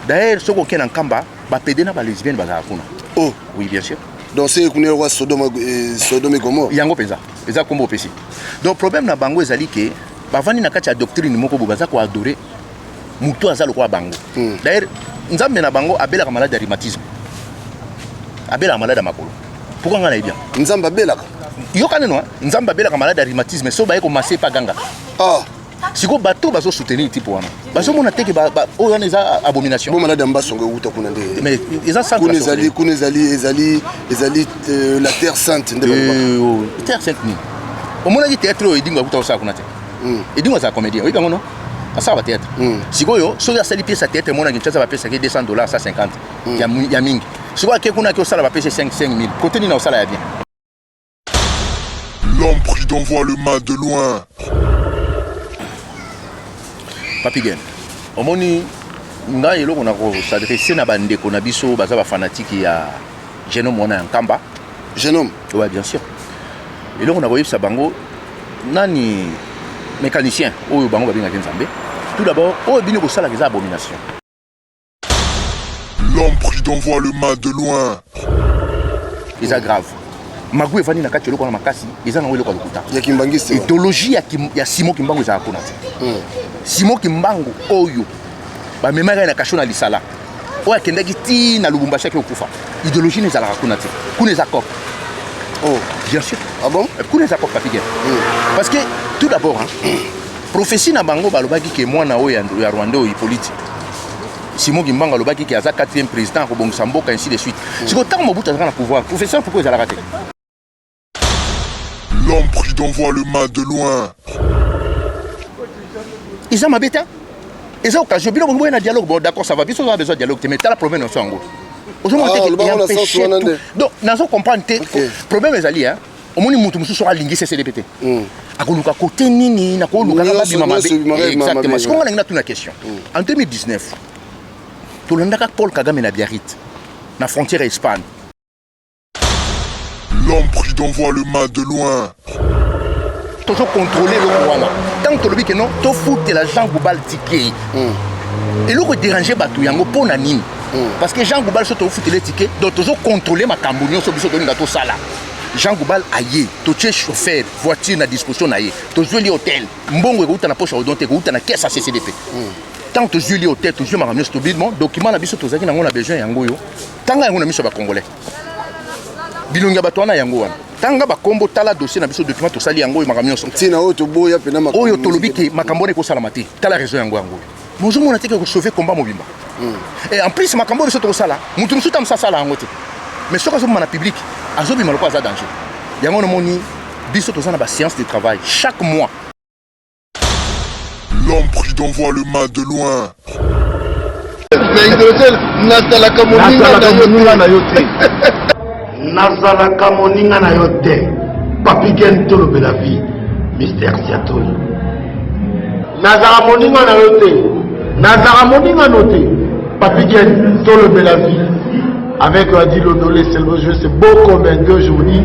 D'ailleurs, soki okei na Nkamba, bapede na balesbienne bazalaka kuna. Oh. Oui, bien sûr. Donc c'est kuna roi Sodome, Sodome et Gomorrhe. Yango mpenza eza kombo opesi. Donc problème na bango ezali ke bavandi na kati ya doctrine moko boye, baza koadore moto aza lokola bango. D'ailleurs, nzambe na bango abelaka malade ya rhumatisme, abelaka malade ya makolo. Pourquoi ngai nayebi yango? Nzambe abelaka? Yoka neno, nzambe abelaka malade ya rhumatisme, so baye komase epa gangaka. Ah. Sikoyo bato bazosoutenir type wana bazomona te ke oyo wana eza abomination. Bo malade ya mbasongo ewuta kuna nde. Mais eza centre. Kuna ezali, kuna ezali la terre sainte nde balobaka. Oh, terre sainte nini? Omonaki théâtre oyo Edingo akuta kosala kuna te? Edingo azala comédien, oyebi yango no? Asala bathéâtre. Sikoyo soki asali pièce ya théâtre, emonaki Kinshasa, bapesaki $200, 150 ya mingi. Sikoyo ake kuna, ake osala, bapesi 5 5000. Kote nini osala ya bien? L'homme prudent voit le mal de loin. Papi Gen, omoni ngai eloko na kosadresse na bandeko na biso baza bafanatike ya jeune homme wana ya Nkamba. Jeune homme? Ouais, bien sûr. Eloko na koyebisa bango nani, mécanicien oyo bango babengaki nzambe, tout d'abord, oyo bino kosalaka eza abomination. L'homme prudent voit le mal de loin. Eza grave. Magu evandi na kati eloko wana makasi, eza nango eloko ya lokuta. Ya kimbangiste. Idéologie ya Simon Kimbangu ezalaka kuna te. Simon Kimbangu oyo bamemaki ye na kasho na lisala, oyo akendaki ti na Lubumbashi, aki okufa, idéologie na ezalaka kuna te. Kuna eza cope. Oh. Bien sûr. Ah bon? Kuna eza cope, Papi Gen. Parce que tout d'abord, hein, prophétie na bango balobaki ke mwana oyo ya Rwanda oyo Hippolyte, Simon Kimbangu alobaki ke aza quatrième président, akobongisa mboka, ainsi de suite. Sikoyo ntango Mobutu azalaka na pouvoir, professeur, pourquoi ezalaka te? L'homme prudent voit le mal de loin. Eza mabe te, eza occasion. Bino boye na dialogue, bon, d'accord, ça va, biso toza besoin dialogue te, mais tala problème na biso yango ozomona Ah, te ke olobaka na sens empêcher wana tout. nde. Donc nazo comprendre te. Problème ezali, hein, omoni mutu mosusu oyo alingi CCDP te, akoluka kote nini nakoluka Nyonso- babima mabe. Nyonso ebimaka ebima Exactement. mabe. Sikoyo nga nangi natuna question. En 2019, tolandaka Paul Kagame na Biarritz, na frontière ya Espagne. L'homme prudent voit le mal de loin. Tozocontrôle eloko wana. Ntango tolobi ke non, tofutela Jean Goubal ticket, eloko edérange bato yango mpo na nini? Parce que Jean Goubal, so tofutela ticket, donc tozocontrôle makambo nyonso biso tolinga tosala. Jean Goubal aye, totie chauffeur, voiture na disposition na ye, tozweli hotel, mbongo ekouta na poche ya Odon te, ekouta na caisse ya CCDP. Ntango tozweli hotel, tozwi makambo nyonso, tobi bon, document na biso tozalaki nango na besoin yango oyo, tanga yango na miso ya bacongolais, bilongi ya bato wana yango wana, tanga bakombo, tala dossier na biso, document tosali yango oyo, makambo nyonso. Ntina oyo toboya mpena makambo. Oyo tolobi ke makambo wana ekosalama te, tala raison yango yango oyo. Bozomona te ke kosauve combat mobimba? Et en plus, makambo oyo biso tokosala, motu mosusu ta mosu asala yango te, mais soki azobima na public, azobima lokola aza danger. Yango nomoni biso toza na baséance de travail chaque mois. L'homme prudent voit le mal de loin. Na hydrogène, nazalaka moninga Nazalaka na yo. Moninga na yo te. Nazalaka moninga na yo te. Papi Gen, tolobela vie, Mister Siatoli. Nazalaka moninga na yo te, nazalaka moninga no te. Papi Gen, tolobela vie avec Adi Londole Selvo. C'est beau comme un deux aujourd'hui.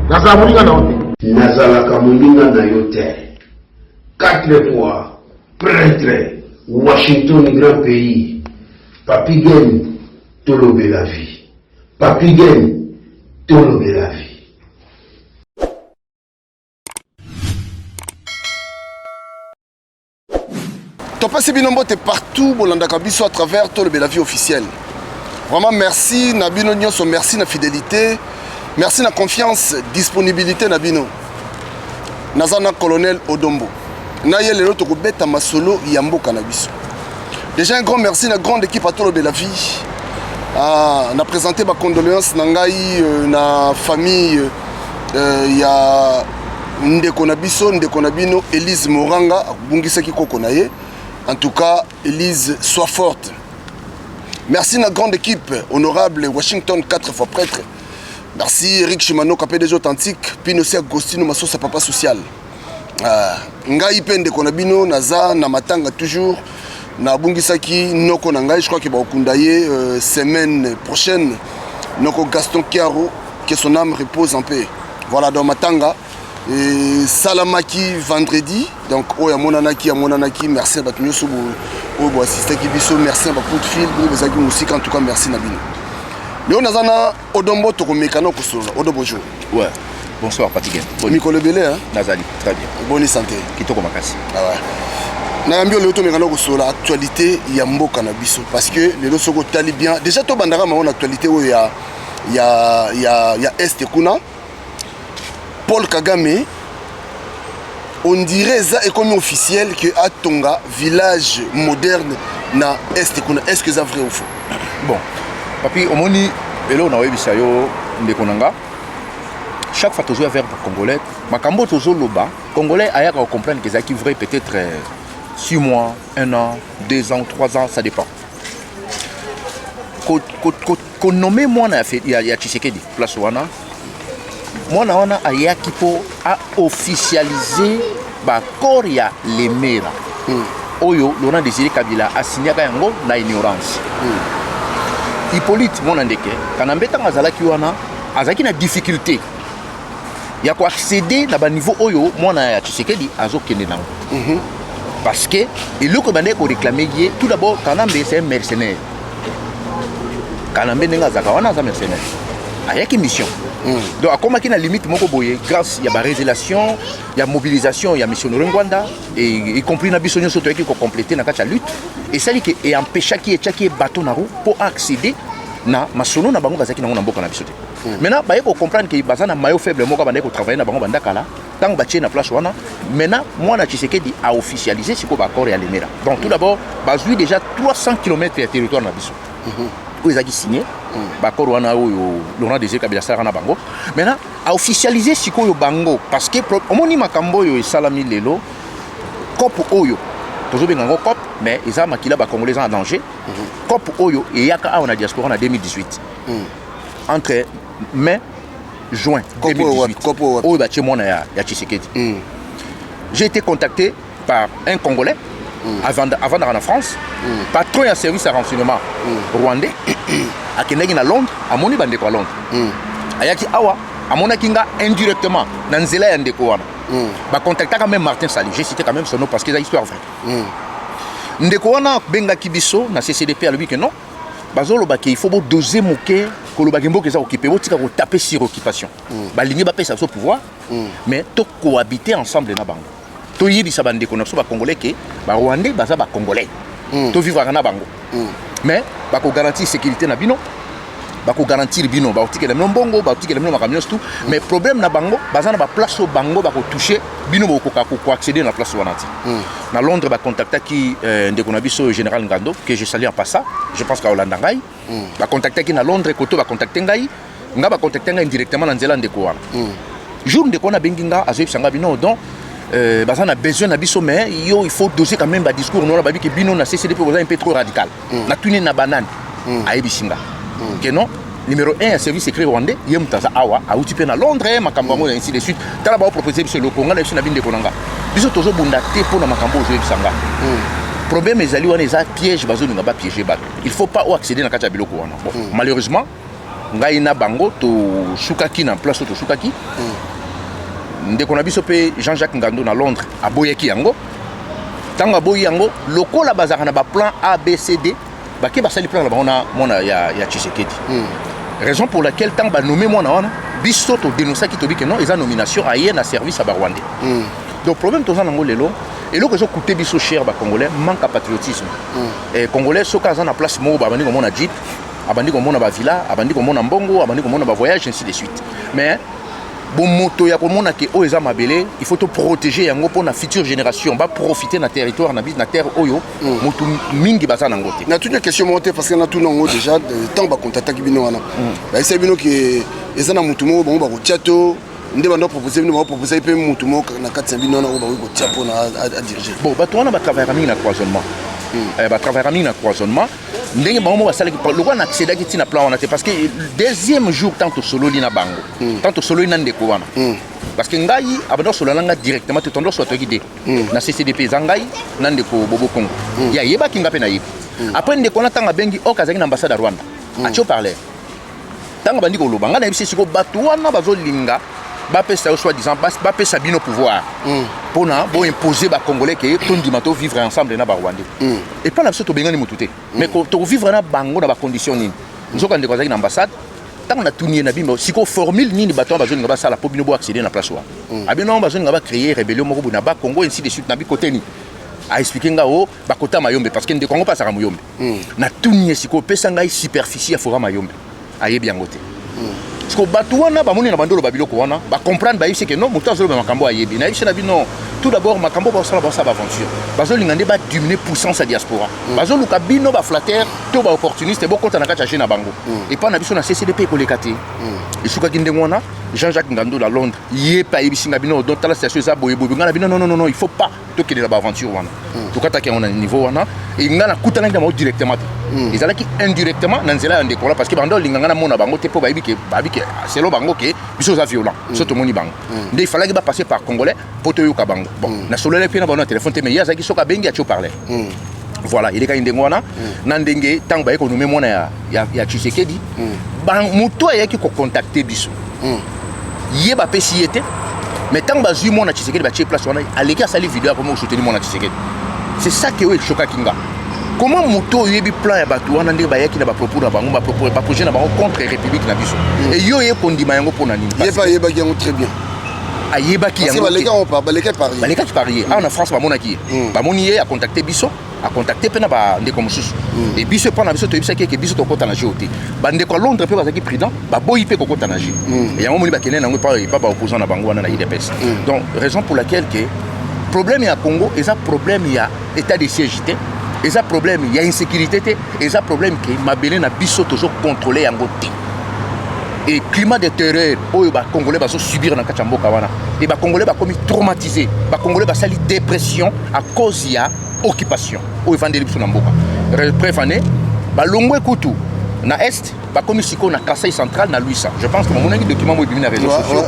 Nazalaka moninga na yo te. Nazalaka moninga na yo te. Quatre fois prêtre, Washington grand pays. Papi Gen, tolobela vie. Papi Gen, tolobela vie. Topesi bino mbote partout bolandaka biso à travers Tolobela vie officielle. Vraiment merci na bino nyonso, merci na fidélité, merci na confiance, disponibilité na bino. Naza na colonel Odombo na ye, lelo tokobeta masolo ya mboka na biso. Déjà un grand merci na grande équipe à Tolobela vie. Ah, na présenté bacondoléance na ngai na famille ya ndeko na biso, ndeko na bino Elise Moranga, abungisaki koko na ye. En tout cas, Elise, sois forte. Merci na grande équipe, honorable Washington quatre fois prêtre, merci Eric Chimanoka, PDG authentique, Pino aussi Agostino Masosa, papa social. Ah, ngai mpe ndeko na bino naza na matanga toujours, nabungisaki noko na ngai. Je crois ke bakokunda ye semaine prochaine, noko Gaston Kiaro, que son âme repose en paix. Voilà, dans matanga. Esalamaki vendredi, donc oyo amonanaki amonanaki. Merci na bato nyonso oyo boassistaki biso, merci na bacoup de fil bino bozalaki mosika. En tout cas, merci na bino. Lelo naza na Odon Mbo, tokomeka na kosolola. Odo, bonjour. Ouais. Bonsoir, Patigen. Mikolo ebele, hein? Nazali, très bien. Boni santé? Kitoko makasi. Ah ouais. Nayambi oyo lelo, tomeka na kosolola actualité ya mboka na biso, parce que lelo soki otali bien, déjà tobandaka mango na actualité oyo ya Est kuna. Paul Kagame, on dirait eza ekomi officiel que atonga village moderne na Est kuna. Est ce que eza vrai ou faux? Bon, papi, omoni eloko na oyebisa yo, ndeko na nga, chaque fois tozoya vers Congolais, makambo tozoloba, Congolais ayaka kocomprendre que ezalaki vrai peut-être 6 mois, 1 an, 2 ans, 3 ans, ça dépend. Konommer mwana ya Tshisekedi place wana, mwana wana ayaki mpo aofficialiser baaccord ya Lemera oyo Laurent Désiré Kabila asignaka yango na ignorance. Hippolyte mwana ndeke Kanambe, ntango azalaki wana, azalaki na difficulté ya koaccéder na baniveau oyo mwana ya Tshisekedi azokende nango, parce que eloko ebandaki koréclamer ye, tout d'abord, Kanambe, c'est un mercenaire. Kanambe, ndenge azalaka wana, aza mercenaire, ayaki mission. Donc akomaki na limite moko boye, grâce ya barévélation ya mobilisation ya missionnaire Ngwanda et y compris na biso nyonso toyaki kocompléter na kati ya lutte, esali ke eempêchaki, etiaki ye bateau na roue mpo accéder na masolo na bango bazalaki nango na mboka na biso te. Maintenant baye kocomprendre ke baza na maillon faible moko bandaki kotravailler na bango banda kala. Ntango batie na place wana, maintenant mwana Tshisekedi aofficialiser sikoyo baaccord ya Lemera. Donc tout d'abord bazwi déjà 300 km ya territoire na biso oyo ezalaki signé, baaccord wana oyo Laurent Désiré Kabila asalaka na bango. Maintenant aofficialiser sikoyo bango, parce que omoni makambo oyo esalami lelo, cope oyo tozobenga yango cope, mais eza makila bacongolais eza na danger. Cope oyo eyaka awa na diaspora na 2018, entre mai juin 2018, oyo batie mwana ya Tshisekedi. J'ai été contacté par un Congolais avant na France, patron ya service ya renseignement rwandais. Akendaki na Londres, amoni bandeko ya Londres, ayaki awa, amonaki nga indirectement na nzela ya ndeko wana. Bacontactaka même Martin Sali, j'ai cité quand même son nom parce que eza histoire vraie. Ndeko wana abengaki biso na CCDP, alobi ke non, bazolobaki il faut bodoser moke kolobaki mboka eza occupé, botika kotaper sur occupation. Balingi bapesa biso pouvoir, mais tocohabiter ensemble na bango. Toyebisa bandeko na biso bacongolais ke barwandais baza bacongolais, tovivraka na bango, mais bakogarantir sécurité na bino, bakogarantir bino, bakotikela bino mbongo, bakotikela bino makambo nyonso tout. Mais problème na bango, baza na baplace oyo bango bakotoucher bino, bokoka koaccéder na place wana ti. Na Londres bacontactaki ndeko na biso général Ngando, que je salue en passant, je pense kaolanda ngai. Bacontactaki na Londres koto, bacontacte ngai, nga bacontacte ngai indirectement na nzela ndeko wana. Jour ndeko wana abengi nga, azoyebisa nga bino, donc baza na besoin na biso, mais yo, il faut doser quand même badiscours nona. Babi ke bino na CCDP boza un peu trop radical. Natuni na banani, ayebisi nga ke non, numéro 1 ya service secret rwandais, ye moto aza awa, awuti mpe na Londres, makambo yango, ainsi de suite. Tala, baopropose biso eloko. Nga na biso na bindeko na nga, biso tozobunda te mpo na makambo ozoyebisa nga. Problème ezali wana, eza piège, bazolinga bapiéger bato, il faut pas oaccéder na kati ya biloko wana. Bon, malheureusement ngai na bango tosukaki na place oyo tosukaki. Ndeko na biso mpe Jean-Jacques Ngando na Londres aboyaki yango. Ntango aboyi yango, lokola bazalaka na baplan A, B, C, D, bake basali plan na bango na mwana ya Tshisekedi. Raison pour laquelle ntango banommer mwana wana, biso todénonçaki, tobi ke non, eza nomination aye na service ya barwandais. Donc problème toza nango lelo, eloko ezocoûter biso cher, bacongolais, manque ya patriotisme. Congolais soki aza na place moko, babandi komona jeep, abandi komona bavilla, abandi komona mbongo, abandi komona bavoyage, ainsi de suite. Mais bomoto ya komona ke oyo eza mabele, il faut toprotéger yango mpo na future génération baprofite na territoire na biso, na terre oyo motu mingi baza nango te. Natuni question moko te, parce que natuna yango déjà ntango bakontaktaki bino wana, bayebisaki bino ke eza na motu moko bango bakotia to nde bando propose bino, bakopropose mpe motu moko na kati na bino wana oyo bakoki kotia mpona adiriger? Bon, bato wana batravaillaka mingi na cloisonnement. Batravaillaka mingi na cloisonnement, ndenge bango mo basalaki lokola na accédaki ntina plan wana te, parce que deuxième jour, tant tosololi na bango, tant tosololi na ndeko wana, parce que ngai abanda kosolola na nga directement te, tondo osola, toyaki de na CCDP, eza ngai na ndeko Bobo Congo, ye ayebaki nga mpe nayebi. Après ndeko wana, ntango abengi ok, azalaki na ambassade ya Rwanda, atie haut-parleur. Ntango abandi koloba, ngai nayebisi sikoyo bato wana bazolinga Bapesa yo soi-disant, bapesa bino pouvoir mpona boimpose Bacongolais ke tondima tovivre ensemble na Barwandais. Epai na biso tobengani motu te, mais tokovivre na bango na bacondition nini? Nzoka ndeko azalaki na ambassade. Ntango natuni ye na bimba sikoyo formule nini bato wana bazolinga basala mpo bino boaccéder na place wana, abino bazolinga bacréer rébellion moko boye na Bakongo, ainsi de suite. Na bikote nini aexpliquer nga o bakota Mayombe, parce que ndeko yango mpe azalaka Moyombe. Natuni ye sikoyo, opesa ngai superficie ya forêt Mayombe, ayebi yango te. Siko bato wana bamoni na bandolo babiloko wana, bacomprendre, bayebisi ke non, moto azoloba makambo ayebi. Nayebisi na bino, tout d'abord, makambo basala, basala baaventure, bazolinga nde badiminuer puissance ya diaspora. Bazoluka bino baflatter to baopportuniste, bokɔta na kati ya jeu na bango. Epai na biso na CCDP ekoleka te. Esukaki ndenge wana. Jean-Jacques Ngando na Londres, ye mpe ayebisi nga bino, donc tala situation eza boye boye. Nga na bino, non, non, non, il faut pas tokende na baaventure wana. Tokataki yango na niveau wana. E nga nakutanaki na bango directement te, ezalaki indirectement na nzela ya ndeko wana, parce que bando olinga nga namona bango te, mpo bayebi ke, bayebi ke selon bango ke biso oza violent. So tomoni bango nde ifalaki bapasser par Congolais mpo toyoka bango. Bon, nasololaki mpe na bango na telefone te, mais ye azalaki, soki abengi, atie haut-parleur. Voilà, elekaki ndenge wana. Na ndenge ntango baye konommer mwana ya Tshisekedi, moto ayaki kocontacter biso, ye bapesi ye te. Mais ntango bazwi mwana Tshisekedi, batie place wana, aleki asali video, akomi kosoutenir mwana Tshisekedi. C'est ça ke oyo eshokaki nga. Comment moto oyebi plan ya bato wana, ndenge bayaki na bapropos na bango, baprojet na bango contre république na biso, e yo oye kondima yango mpo na nini? Ye mpe ayebaki yango très bien. Ayebaki yango. Balekaki par ye. Balekaki par ye. Awa na France bamonaki ye, bamoni ye, acontacte biso, acontacte mpe na bandeko mosusu. E biso, epa na biso, toyebisaki eke biso tokɔta na jeu te. Bandeko ya Londres mpe bazalaki prudent, baboyi mpe kokɔta na jeu yango. Moni bakende nango epa baopposant na bango wana na UDPS. Donc raison pour laquelle ke problème ya Congo eza problème ya état de siège te, eza problème ya insécurité te, eza problème ke mabele na biso tozocontrôle yango te. Et climat de terreur oyo Bacongolais bazosubir na kati ya mboka wana, e Bacongolais bakomi traumatisé, Bacongolais basali dépression à cause ya occupation oyo evandeli biso na mboka. Preuve ane, balongwe kutu na Est, bakomi sikoyo na Kasai Central, na Luisa. Je pense que bamonaki document moko ebimi na réseaux sociaux.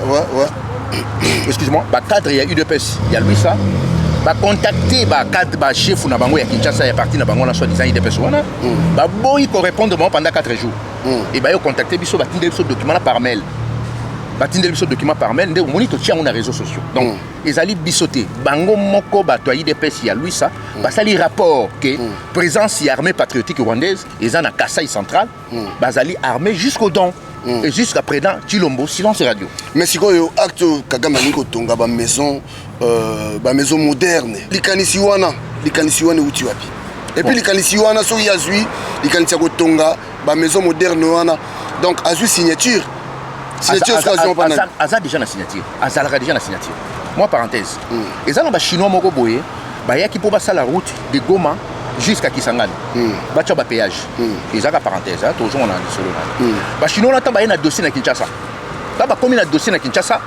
Excuse-moi, bacadre ya UDPS ya Luisa bacontacte bacadre, bachef na bango ya Kinshasa, ya parti na bango na soi-disant UDPS wana, baboyi korépondre bango pendant 4 jours. E baye contacte biso, batindeli biso document na par mail, batindeli biso document par mail. Nde omoni totia yango na réseaux sociaux. Donc ezali biso te, bango moko bato ya UDPS ya Luisa basali rapport ke présence ya Armée patriotique rwandaise eza na Kasai Central, bazali armé jusqu'aux dents. Et jusqu'à présent, Tshilombo, silence radio. Mais sikoyo acte oyo Kagame alingi kotonga bamaison, bamaison moderne, likanisi wana euti wapi? Et puis likanisi wana, soki azwi likanisi ya kotonga bamaison moderne wana, donc azwi signature, soki azwi mpa nani? Aza déjà na signature, azalaka déjà na signature. Moi, parenthèse, eza na Bachinois moko boye bayaki mpo basala route de Goma jusqu'à Kisangani, batia bapéage. Ezaka parenthèse, tozonga na lisolo na Bachinois wana. Ntango baye na dossier na Kinshasa, ntango bakomi na dossier na Kinshasa,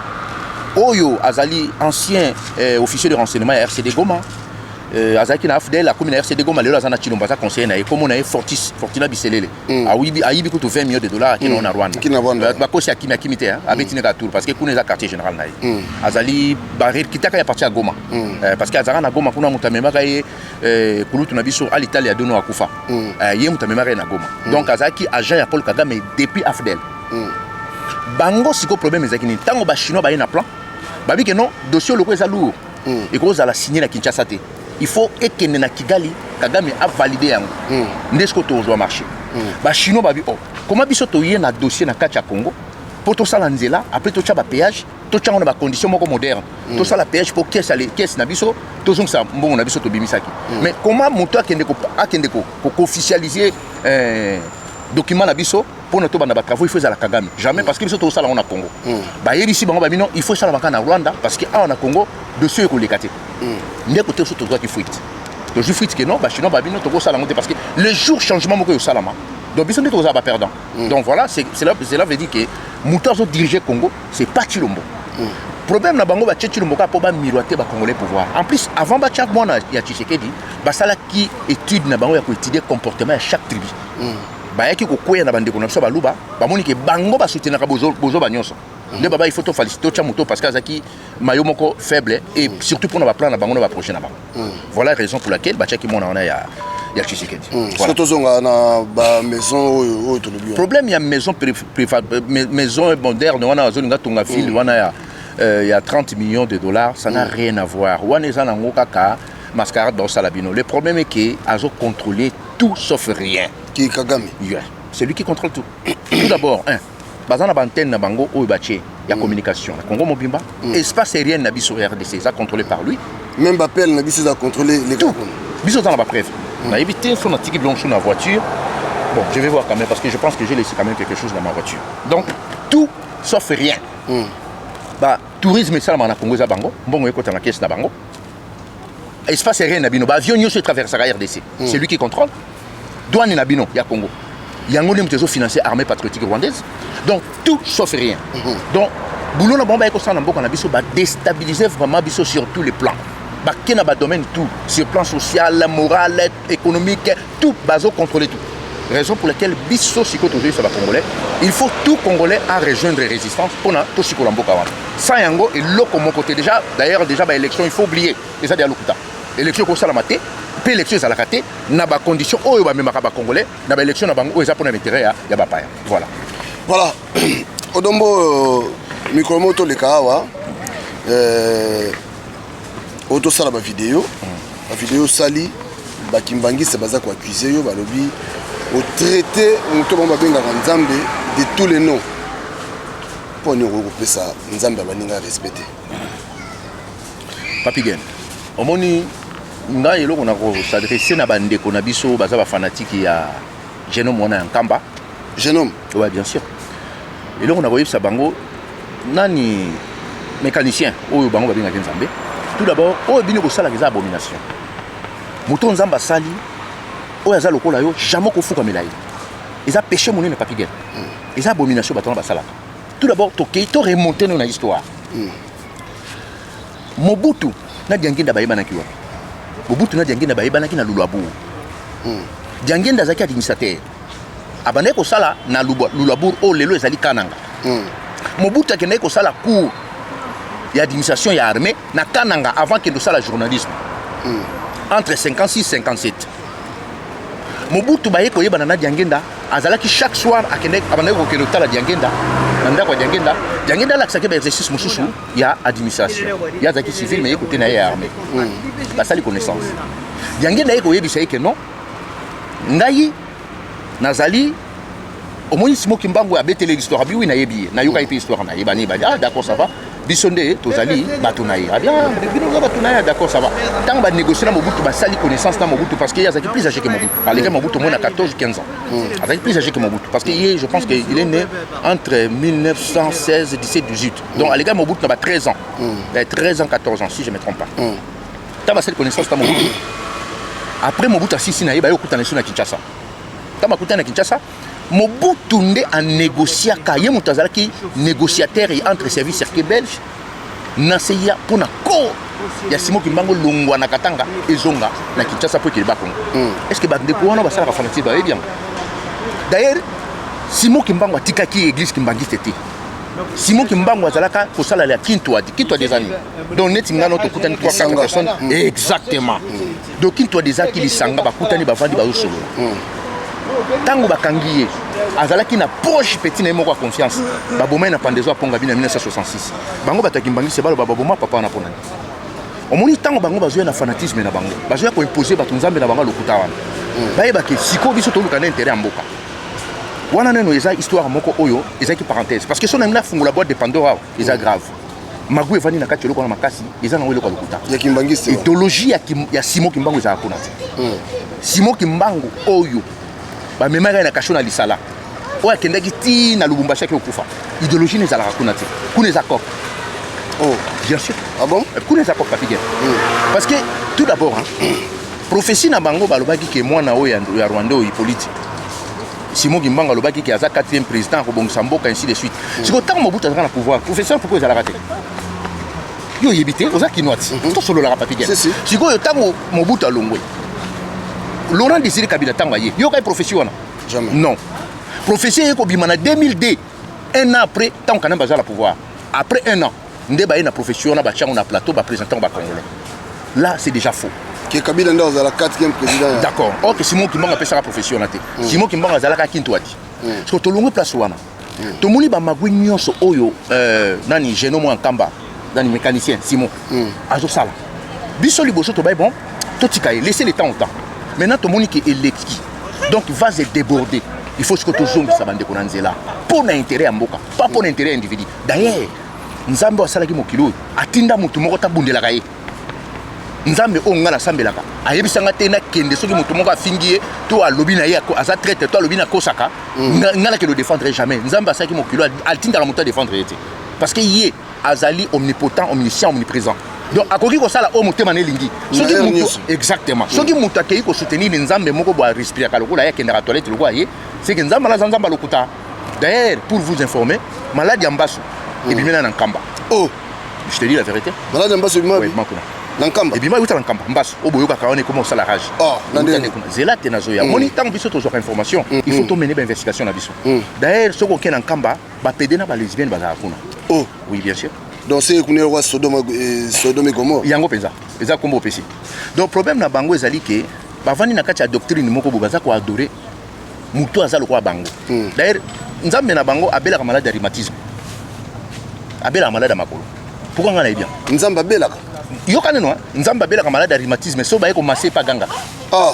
oyo azali ancien officier de renseignement ya RCD Goma, azalaki na AFDL, akomi na RCD Goma, lelo aza na Tshilombo, aza conseiller na ye, kombo na ye Fortis Fortuna Biselele. Ayibi kutu 20 millions de dollars, akende na Rwanda. Akende na Rwanda. Bakosi, akimi, akimi te, abeti ne kaka tour, parce que kuna eza quartier général na ye. Azali barekitaka ya parti ya Goma, parce que azalaka na Goma kuna, moto amemaka ye, kulutu na biso Alitali ya Dono akufa. Ye moto amemaka ye na Goma. Donc azalaki agent ya Paul Kagame depuis AFDL. Bango sikoyo, problème ezalaki nini? Ntango Bachinois baye na plan, babi ke non, dossier oloko eza lourd, ekozala signé na Kinshasa te, il faut ekende na Kigali, Kagame avalide yango, nde sikoyo tozwa marché. Bachinois babi: oh, comment biso toye na dossier na kati ya Congo mpo tosala nzela, après totya bapéage, totya yango na bacondition moko moderne, tosala péage mpo caisse na biso tozongisa mbongo na biso tobimisaki? Mais comment moto akende koofficialiser document na biso mpona tobanda batravaux, il faut ezala Kagame? Jamais, parce que biso tozosala yango na Congo. Bayebisi bango, babino il faut esalamaka na Rwanda, parce que awa na Congo dossier ekoleka te. Nde kote biso tozwaki fuite, tozwi fuite ke non, Bachinois babino tokosala yango te, parce que le jour changement moko eosalama, donc biso nde tokozala baperdant. Donc voilà, cela veut dire que moto azodirige Congo, c'est pas Tshilombo. Problème na bango, batie Tshilombo kaka mpo bamiroite Bacongolais pouvoir. En plus, avant batia mwana ya Tshisekedi, basalaki étude na bango ya koétudier comportement ya chaque tribu. Bayaki kokweya na bandeko na biso Baluba, bamoni ke bango basoutenaka bozoba nyonso. Nde baba, il faut tofalisi, totya moto, parce que azalaki mayo moko faible, et surtout mpona baplan na bango na baprojet na bango. Voilà raison pour laquelle batiaki mwana wana ya Tshisekedi. Soki tozonga na bamaison oyo tolobi wana. Problème ya maison, maison moderne wana, azolinga tonga ville wana ya ya 30 millions de dollars, ça n'a rien à voir. Wana eza nango kaka mascarade baosala bino. Le problème est que azo contrôler tout sauf rien. Ki Kagame? Yeah. C'est lui qui contrôle tout. Tout d'abord, un, baza na baantenne na bango oyo batie ya communication na Congo mobimba, espace aérien na biso RDC eza contrôlé par lui. Même baappel na biso eza contrôlé. Tout. Biso oza na bapreuve. Nayebi te so natiki biloko mosusu na voiture. Bon, je vais voir quand même, parce que je pense que j'ai laissé quand même quelque chose dans ma voiture. Donc tout sauf rien. Ba tourisme esalamaka na Congo, eza bango, mbongo ekota na caisse na bango. Espace aérien na bino, baavion nyonso etraversaka RDC, c'est lui qui contrôle. Douane na bino ya Congo, yango nde moto ezofinancer Armée patriotique rwandaise. Donc tout sauf rien. Donc boulot na bango baye kosala na mboka na biso, badéstabiliser vraiment biso sur tous les plans. Bake na badomaine tout, sur plan social, moral, économique, tout, bazocontrôler tout. Raison pour laquelle biso sikoyo tozoyebisa bacongolais, il faut tout Congolais à rejoindre résistance mpona tosikola mboka wana. Sans yango, eloko moko te. Déjà, d'ailleurs, déjà baélection, il faut oublier, eza deya lokuta. Élection ekosalama te, mpe élection ezalaka te na bacondition oyo bamemaka bacongolais na baélection na bango oyo eza mpona intérêt ya bapaya. Voilà. Voilà, Odombo, mikolo moko toleka awa, oyo tosala bavideo, bavideo osali, bakimbangisi baza koaccuser yo, balobi otraite moto bango babengaka Nzambe de tous les noms. Mpo nini okoki kopesa Nzambe ya baninga respect te? Papi Gen, omoni ngai, eloko na kos'adresser na bandeko na biso baza bafanatike ya jeune homme wana ya Nkamba. Jeune homme? Ouais, bien sûr. Eloko na koyebisa bango, nani mécanicien oyo bango babengaki Nzambe, tout d'abord, oyo bino kosalaka eza abomination. Moto Nzambe asali, oyo aza lokola yo, jamais kofukamela ye, eza péché monene. Papi Gen, eza abomination bato wana basalaka. Tout d'abord, tokei toremonte no na histoire. Mobutu na Diangenda bayebanaki wapi? Mobutu na Diangenda bayebanaki na Luluabourg. Diangenda azalaki administrateur, abandaki kosala na Luluabourg oyo lelo ezali Kananga. Mobutu akendaki kosala cours ya administration ya armée na Kananga avant kende kosala journalisme, entre 56 57. Mobutu baye koyebana na Diangenda. Azalaki chaque soir akende, abandaki kokende kotala Diangenda na ndako ya Diangenda. Diangenda alakisaki baexercice mosusu ya administration. Ye azalaki civil, mais ye kote na ye ya armée. Basali connaissance. Diangenda ye koyebisa ye ke non, ngai nazali, omoni Simon Kimbangu abeteli l'histoire. Abi wi, nayebi ye, nayoka ye mpe histoire na ye. Bani bani, ah d'accord, ça va, biso nde tozali bato na ye. Abi ah, bino oza bato na ye, d'accord, ça va. Ntango banégocie na Mobutu, basali connaissance na Mobutu, parce que ye azalaki plus âgé que Mobutu. Aleki Mobutu au moins na 14 15 ans. Azalaki plus âgé que Mobutu, parce que ye, je pense que il est né entre 1916, 17, 18. Donc aleki Mobutu na ba 13 ans. 13 ans, 14 ans, si je me trompe pas. Ntango basali connaissance na Mobutu, après Mobutu asisi na ye, baye okutana liso na Kinshasa. Ntango bakutani na Kinshasa, Mobutu nde anégociaka. Ye moto azalaki négociateur entre service circuit belge na CIA mpona corps ya Simon Kimbangu longwa na Katanga, ezonga na Kinshasa mpo ekele Bakongo. Est ce que bandeko wana basalaka fanatisme bayebi yango? D'ailleurs, Simon Kimbangu atikaki église kimbangiste te. Simon Kimbangu azalaka kosala ya Kintwadi. Kintwadi eza nini? Donc neti ngano tokutani 3 4 personnes, exactement. Donc Kintwadi ezalaki lisanga, bakutani, bavandi, bazosolola. Ntango bakangi ye, azalaki na proche petit na ye moko ya confiance, baboma ye na pendaison aponga bino na 1966. Bango bato ya kimbangisi baloba baboma papa wana mpona nini? Omoni, ntango bango bazoya na fanatisme na bango, bazoya koimpose bato Nzambe na bango ya lokuta wana, bayebake sikoyo biso toluka na intérêt ya mboka wana. Nano eza histoire moko oyo ezalaki parenthèse, parce que so nangi nafungola boîte de Pandore awa, eza grave. Magu evandi na kati, eloko wana makasi eza nango eloko ya lokuta. Ya kimbangiste wana. Idéologie ya Simon Kimbangu ezalaka kuna te. Simon Kimbangu oyo bamemaki ye na kasho na lisala, oyo akendaki ti na Lubumbashi, aki okufa, idéologie na ezalaka kuna te. Kuna eza cope. Oh. Bien sûr. Ah bon? Kuna eza cope, Papi Gen. Parce que tout d'abord, hein, prophétie na bango, balobaki ke mwana oyo ya Rwanda oyo Hippolyte, Simon Kimbangu alobaki ke aza quatrième président, akobongisa mboka, ainsi de suite. Sikoyo ntango Mobutu azalaka na pouvoir, professeur, pourquoi ezalaka te? Yo oyebi te, oza kinois ti tosololaka, Papi Gen. Si, si. Sikoyo ntango Mobutu alongwe, Laurent Désiré Kabila, ntango aye, yokai prophétie wana? Jamais. Non, prophétie eye kobima na 2002, un an après, ntango Kanambe aza na pouvoir. Après un an nde baye na prophétie wana, batiango na plateau, baprésente yango bacongolais. Là, c'est déjà faux. Ke Kabila nde azala quatrième président D'accord. Ok, Simon Kimbangu apesaka prophétie wana te. Simon Kimbangu azalaka Kintwadi. Parce que tolongwe place wana, tomoni bamagwi nyonso oyo, nani, jeune homme Nkamba. Nani, mécanicien Simon azosala biso liboso. Tobai bon, totika ye, laisser le temps au temps. Maintenant tomoni ke eleki, donc vase est débordé. Il faut sikoyo tozongisa bandeko na nzela mpo na intérêt ya mboka, pas mpo na intérêt ya individu. D'ailleurs, Nzambe oyo asalaki mokili oyo atinda motu moko tabundelaka ye. Nzambe oyo ngai nasambelaka ayebisanga te nakende soki moto moko afingi ye to alobi na ye aza traître to alobi nakosaka, ngai nakende odéfendre. Jamais Nzambe asalaki mokili oyo atindaka moto adéfendre ye te, parce que ye azali omnipotent, omniscient, omniprésent. Donc akoki kosala oyo motema na elingi. Soki moto, exactement, soki moto akei kosoutenir Nzambe moko boye, arespiraka lokola ye, akendaka toilette lokola ye, c'est que Nzambe ala aza Nzambe alokuta. D'ailleurs, pour vous informer, maladi ya mbasu ebimi na Nkamba. Oh. Je te dis la vérité. Maladi ya mbasu ebima? Ebima kuna. Na Nkamba? Ebima, euta na Nkamba. Mbasu oyo boyokaka wana ekoma osala rage. Oh, na ndenge? Kuna zela te, nazoya. Moni, ntango biso tozwaka information, il faut tomene bainvestigation na biso. D'ailleurs, soki okei na Nkamba, bapédés na balesbienne bazalaka kuna. Oh. Oui, bien sûr. Donc c'est kuna roi Sodome, Sodome et Gomorrhe. Yango mpenza eza kombo opesi. Donc problème na bango ezali ke bavandi na kati ya doctrine moko boye, baza koadorer motu aza lokola bango. D'ailleurs, Nzambe na bango abelaka malade ya rhumatisme, abelaka malade ya makolo. Pourquoi ngai nayebi yango? Nzambe abelaka? Yoka neno, Nzambe abelaka malade ya rhumatisme, so baye komasser epa gangaka. Ah.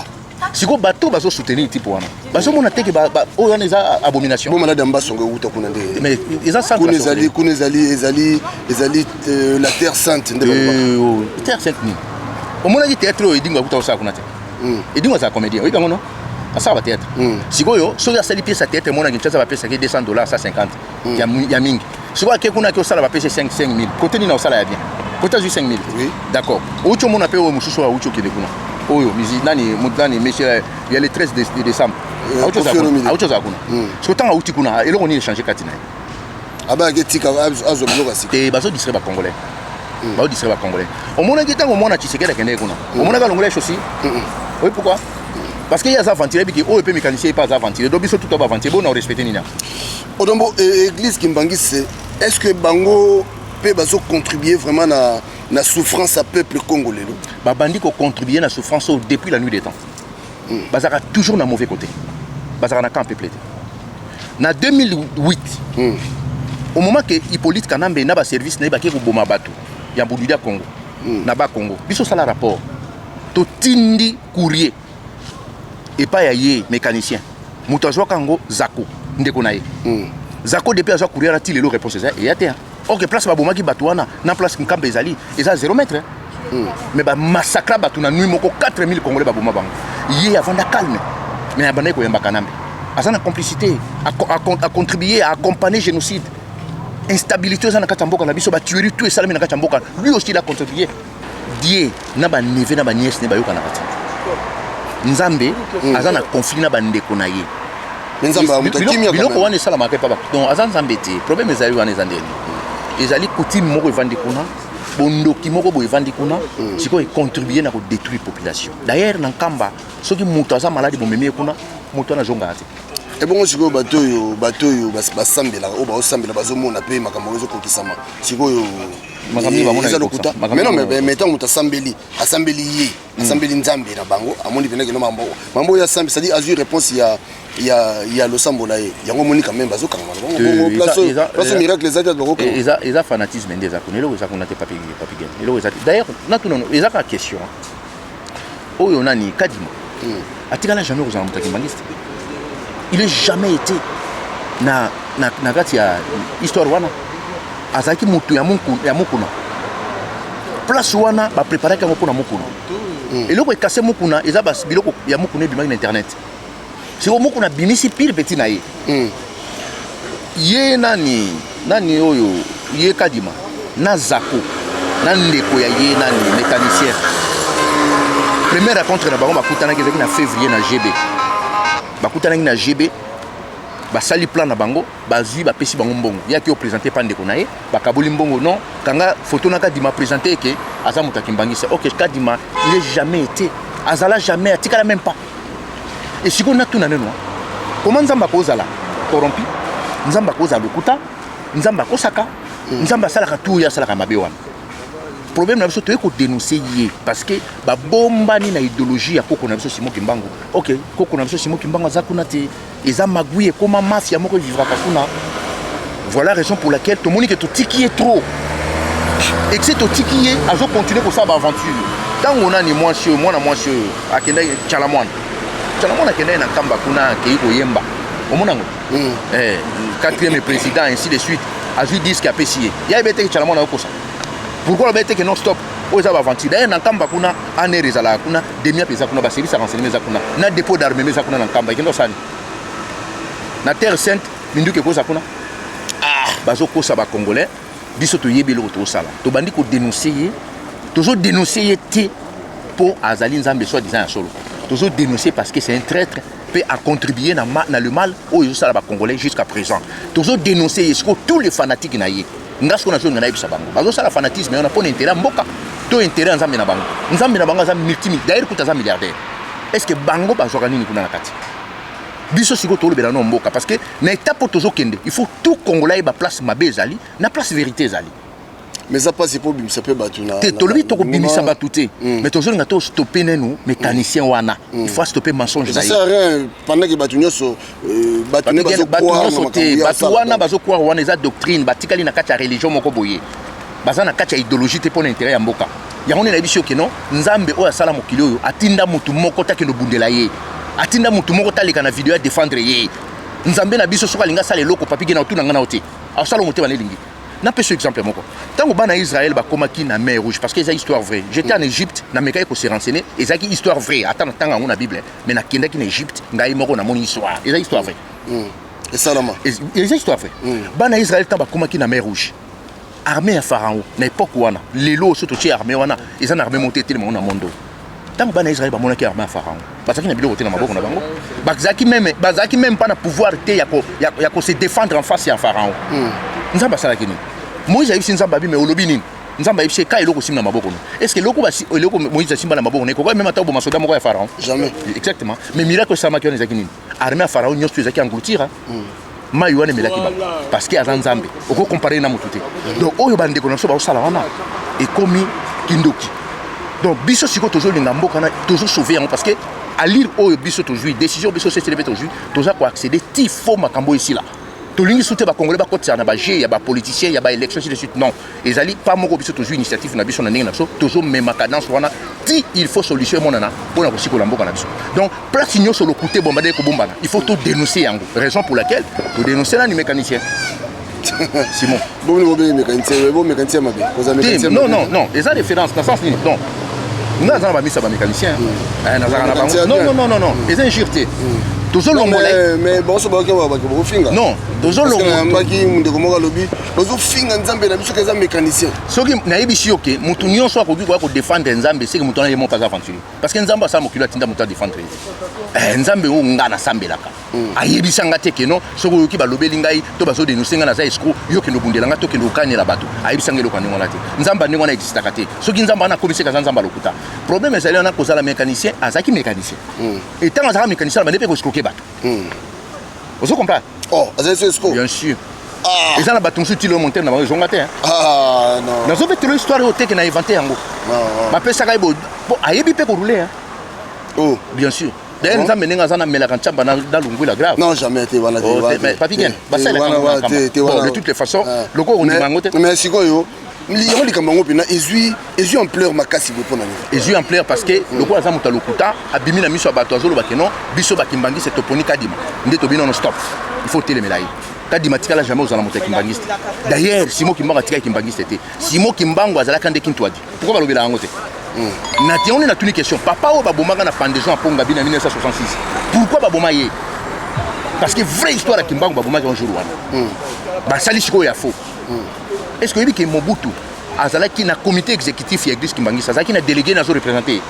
Sikoyo bato bazosoutenir type wana bazomona te ke oyo wana eza abomination. Bo malade ya mbasongo euta kuna nde? Mais eza centre. Kuna ezali, kuna ezali la terre sainte nde balobaka. Terre sainte nini? Omonaki théâtre oyo Edingo akuta kosala kuna te? Edingo azala comédien, oyebi yango no, asala bathéâtre. Sikoyo soki asali pièce ya théâtre, emonaki Kinshasa, bapesaki 200 $, 150 ya mingi. Sikoyo ake kuna, ake osala, bapesi 5 5000. Kote nini osala ya bien? Kote azwi 5000. D'accord, outi omona mpe oyo mosusu oyo awuti okende kuna, oyo nani nani, monsieur ya le 13 de décembre, awuti ozala kuna. Sikoyo ntango awuti kuna, eloko nini échange kati na ye? Abayaki etika, azwa biloko ya sika. Te, bazodistraire bacongolais, bazodistraire bacongolais. Omonaki ntango mwana Tshisekedi akendeki kuna, omonaki alongola ye chaussure? Oui, pourquoi? Parce que ye aza aventure, ebiki oyo mpe mécanicien ye mpe aza aventure. Donc biso tuta baaventure bona orespecte nini? Odombo, église kimbangiste, est ce que bango mpe bazocontribue vraiment na souffrance ya peuple Congo lelo? Babandi kocontribue na souffrance oyo depuis la nuit des temps. Bazalaka toujours na mauvais côté, bazalaka na camp peuple te. Na 2008, au moment ke Hippolyte Kanambe na baservice na ye bake koboma bato ya Mbududi ya Congo, na Bakongo, biso osala rapport, totindi courrier epai ya ye mécanicien. Moto azwaka yango, Zako, ndeko na ye. Zako, depuis azwa courrier wana ti lelo, réponse eza eya te. Ok, place babomaki bato wana na place Nkamba ezali, eza 0 mètre, mais bamassacra bato na nuit moko, 4000 Congolais baboma bango. Ye avanda calme, mais abandaki koyamba Kanambe. Aza na complicité, acontribuer, aaccompagner génocide, instabilité eza na kati ya mboka na biso, batuerie tout esalami na kati ya mboka. Lui aussi, il a contribué. Die na baneveux na banièces ne bayokanaka te. Nzambe aza na conflit na bandeko na ye. Biloko wana esalamaka epa bato. Donc aza Nzambe te. Problème ezali wana, eza ndeni, ezali coutume moko evandi kuna, bondoki moko boye evandi kuna. Sikoyo econtribue na kodétruire population. D'ailleurs, na Nkamba, soki moto aza maladi, bomemi ye kuna, moto wana azongaka te. Ebongo sikoyo bato oyo basambelaka, oyo baosambela, bazomona mpe makambo oyo ezokokisama sikoyo, eza lokuta? Mais non, mais ntango moto asambeli, asambeli ye, asambeli Nzambe na bango, amoni mpenza keno mambo oyo asambi, c'est-à-dire azwi réponse ya losambo na ye, yango omoni quand même bazokanga na bango. Bongo place miracle eza te, bakokanga. Eza fanatisme nde eza kuna. Eloko eza kuna te, Papi Gen, eloko eza te. D'ailleurs, natuna, eza kaka question oyo nani, Kadima atikala jamais kozala moto akimbangiste. Il est jamais été na kati ya histoire wana. Azalaki motu ya Mokuna. Place wana bapreparaki yango mpona Mokuna. Eloko ekase Mokuna eza biloko ya Mokuna ebimaki na internet. Siko Mokuna abimisi pire petit na ye. Ye nani nani oyo, ye Kadima na Zako na ndeko ya ye nani, mécanicien, première rencontre na bango bakutanaki ezalaki na février na GB. Bakutanaki na GB, basali plan na bango, bazwi, bapesi bango mbongo. Yaki oprésente pa ndeko na ye, bakaboli mbongo. Non, kanga photo na Kadima, présente eke aza moto akimbangisa. Ok, Kadima, il est jamais été, azala jamais, atikala même pas. E sikoyo natuna neno, koma Nzambe akozala corrompu? Nzambe akozala lokuta? Nzambe akosaka? Nzambe asalaka tu oyo asalaka mabe wana? Problème na biso, toye kodénonce ye parce que babombani na idéologie ya koko na biso Simon Kimbangu. Ok, koko na biso Simon Kimbangu aza kuna te, eza magui, ekoma mafia moko evivraka kuna. Voilà raison pour laquelle tomoni ke totiki ye trop. Exe totiki ye azocontinue kosala baaventure. Ntango nani mwasi oyo, mwana mwasi oyo akendaki, Tshala Mwana, Tshala Mwana akendaki na Nkamba kuna, akei koyemba, omona yango, quatrième président, ainsi de suite, azwi disque, apesi ye. Ya yebi eteke Tshala Mwana ayokosa. Pourquoi aloba eteke non, stop, oyo eza baaventure? D'ailleurs, na Nkamba kuna, ANR ezalaka kuna, DEMIAP eza kuna, baservice ya renseignement eza kuna, na dépôt d'armement eza kuna na Nkamba. Ekende osani na Terre Sainte, minduki ekoza kuna. Ah, bazokosa Bacongolais. Biso toyebi eloko tozosala. Tobandi kodénonce ye, tozodénonce ye te mpo azali Nzambe soi disant ya solo. Tozodénonce parce que c'est un traître mpe acontribuer na le mal oyo ezosala Bacongolais jusqu'à présent. Tozodénonce ye. Sikoyo tous les fanatiques na ye, nga sikoyo nazolinga nayebisa bango, bazosala fanatisme wana mpo na intérêt ya mboka to intérêt ya nzambe na bango? Nzambe na bango aza multi, d'ailleurs kuta aza milliardaire. Est ce que bango bazwaka nini kuna na kati? Biso sikoyo tolobela no mboka, parce que na étape oyo tozokende, il faut tout Congolais ayeba place mabe ezali na place vérité ezali. Mais eza mpasi mpo obimisa mpe bato na Te, tolobi tokobimisa bato te, mais tozolinga tostoppe nenu mécanicien wana. Il faut stopper mensonge na ye. Ça sert à rien pendant que bato nyonso, bato ne bato nyonso te, bato wana bazocroire wana eza doctrine. Batikali na kati ya religion moko boye, baza na kati ya idéologie te mpo na intérêt ya mboka. Yango nde nayebi soki no Nzambe oyo asala mokili oyo atinda motu moko takende obundela ye, atinda motu moko taleka na video ya défendre ye. Nzambe na biso, soki alingi asala eloko, papi na otuna nga na yo te, asala motema na elingi. Napesa exemple moko. Ntango bana ya Israel bakomaki na mer Rouge, parce que eza histoire vraie, j'étais en Égypte, namekaki kose renseigner, ezalaki histoire vraie. Ata na ntango yango na Bible, mais nakendaki na Égypte ngai moko, namoni histoire, eza histoire vraie. Esalama. Eza histoire vraie. Bana ya Israel, ntango bakomaki na mer Rouge, armée ya Pharaon na époque wana, lelo so totie armée wana, eza na armée moko te etelema na monde. Ntango bana ya Israel bamonaki armée ya Pharaon, bazalaki na biloko te na maboko na bango, bazalaki même pas na pouvoir te ya kose défendre en face ya Pharaon. Nzambe asalaki nini? Moïse ayebisi Nzambe abi: "Me olobi nini?" Nzambe ayebisi ye ka eloko osimbi na maboko no. Est ce que eloko Moïse asimba na maboko no ekoki même ata oboma soda moko ya Pharaon? Jamais. Exactement. Mais miracle esalamaki wana ezalaki nini? Armée ya Pharaon nyonso ezalaki engloutir, mai wana emelaki bango, parce que aza Nzambe, okocompare na motu te. Donc oyo bandeko na biso baosala wana ekomi kindoki. Donc biso sikoyo tozolinga mboka na tozosauve yango, parce que alire oyo biso tozwi décision, biso CCDP tozwi, toza koaccéder ti fo makambo esila. Tolingi su te Bacongolais bakotisaka na bajeu ya bapoliticien, ya baélection, ainsi de suite. Non, ezali pas moko. Biso tozwi initiative na biso na ndenge na biso, tozomema cadence wana ti il faut solution emonana mpona kosikola mboka na biso. Donc place nyonso lokute ebomba nde kobombana, il faut todénoncer yango. Raison pour laquelle todénoncer nani? Mécanicien Simon. Bomini bobengi mécanicien, bo mécanicien mabe kozala mécanicien? Non, non, non, eza référence na sens nini? Donc nga naza na bamisa bamécanicien, nazalaka na bango. Non, non, non, non, non, eza injure te. Tozolongola. Mais banso bayoki bakofinga. Non, tozolongola. Ndeko moko alobi bazofinga Nzambe na biso ke eza mécanicien. Soki nayebisi yo ke motu nyonso akoki koya kodéfendre Nzambe, seke motu wana ye moko aza aventurier, parce que Nzambe asala mokili, atinda moto adéfendre ye? Nzambe oyo nga nasambelaka ayebisa nga te keno soki oyoki balobeli ngai to bazodénonce ngai, naza escroc, yo kende obundela ngai to kende okanela bato. Ayebisa ngai eloko ya ndenge wana te. Nzambe ya ndenge wana existaka te. Soki Nzambe wana akomi, seke aza Nzambe alokuta. Problème ezali wana, kozala mécanicien, azalaki mécanicien, etango azalaka mécanicien, na bande mpe koescroquer bato. Ozo comprendre? Oh, azali so escroc? Bien sûr. Eza na bato mosusu ti lelo montere na bango ezonga te. Nazobetelo histoire oyo teke na invente yango. Bapesaka ye po ayebi mpe korouler. Oh. Bien sûr. D'ailleurs, Nzambe ndenge aza, namelaka ntsamba nalungwila grave. Non, jamais te wana te. Papi Gen, basalelaka. Bon, de toutes les façons, loko ondima yango te. Mais sikoyo yango likambo yango mpena ezwi ampleur makasi boye, mpo na nini? Ezwi ampleur parce que lokola aza moto ya lokuta, abimi na miso ya bato, azoloba ke non, biso bakimbangisi toponi Kadima nde tobi. Nono, stop, il faut telemela ye. Kadima atikala jamais ozala moto ya kimbangiste. D'ailleurs, Simon Kimbangu atikaki kimbangiste te. Simon Kimbangu azalaka nde Kintwadi. Pourquoi balobela yango te? Na yango nde natuni question. Papa oyo babomaka na pendaison ya Pongabi na 1966, pourquoi baboma ye? Parce que vraie histoire ya Kimbangu, babomaki un jour wana, basali sikoyo ya faux. Est ce que oyebi ke Mobutu azalaki na comité exécutif ya église kimbangiste, azalaki na délégué nazo représente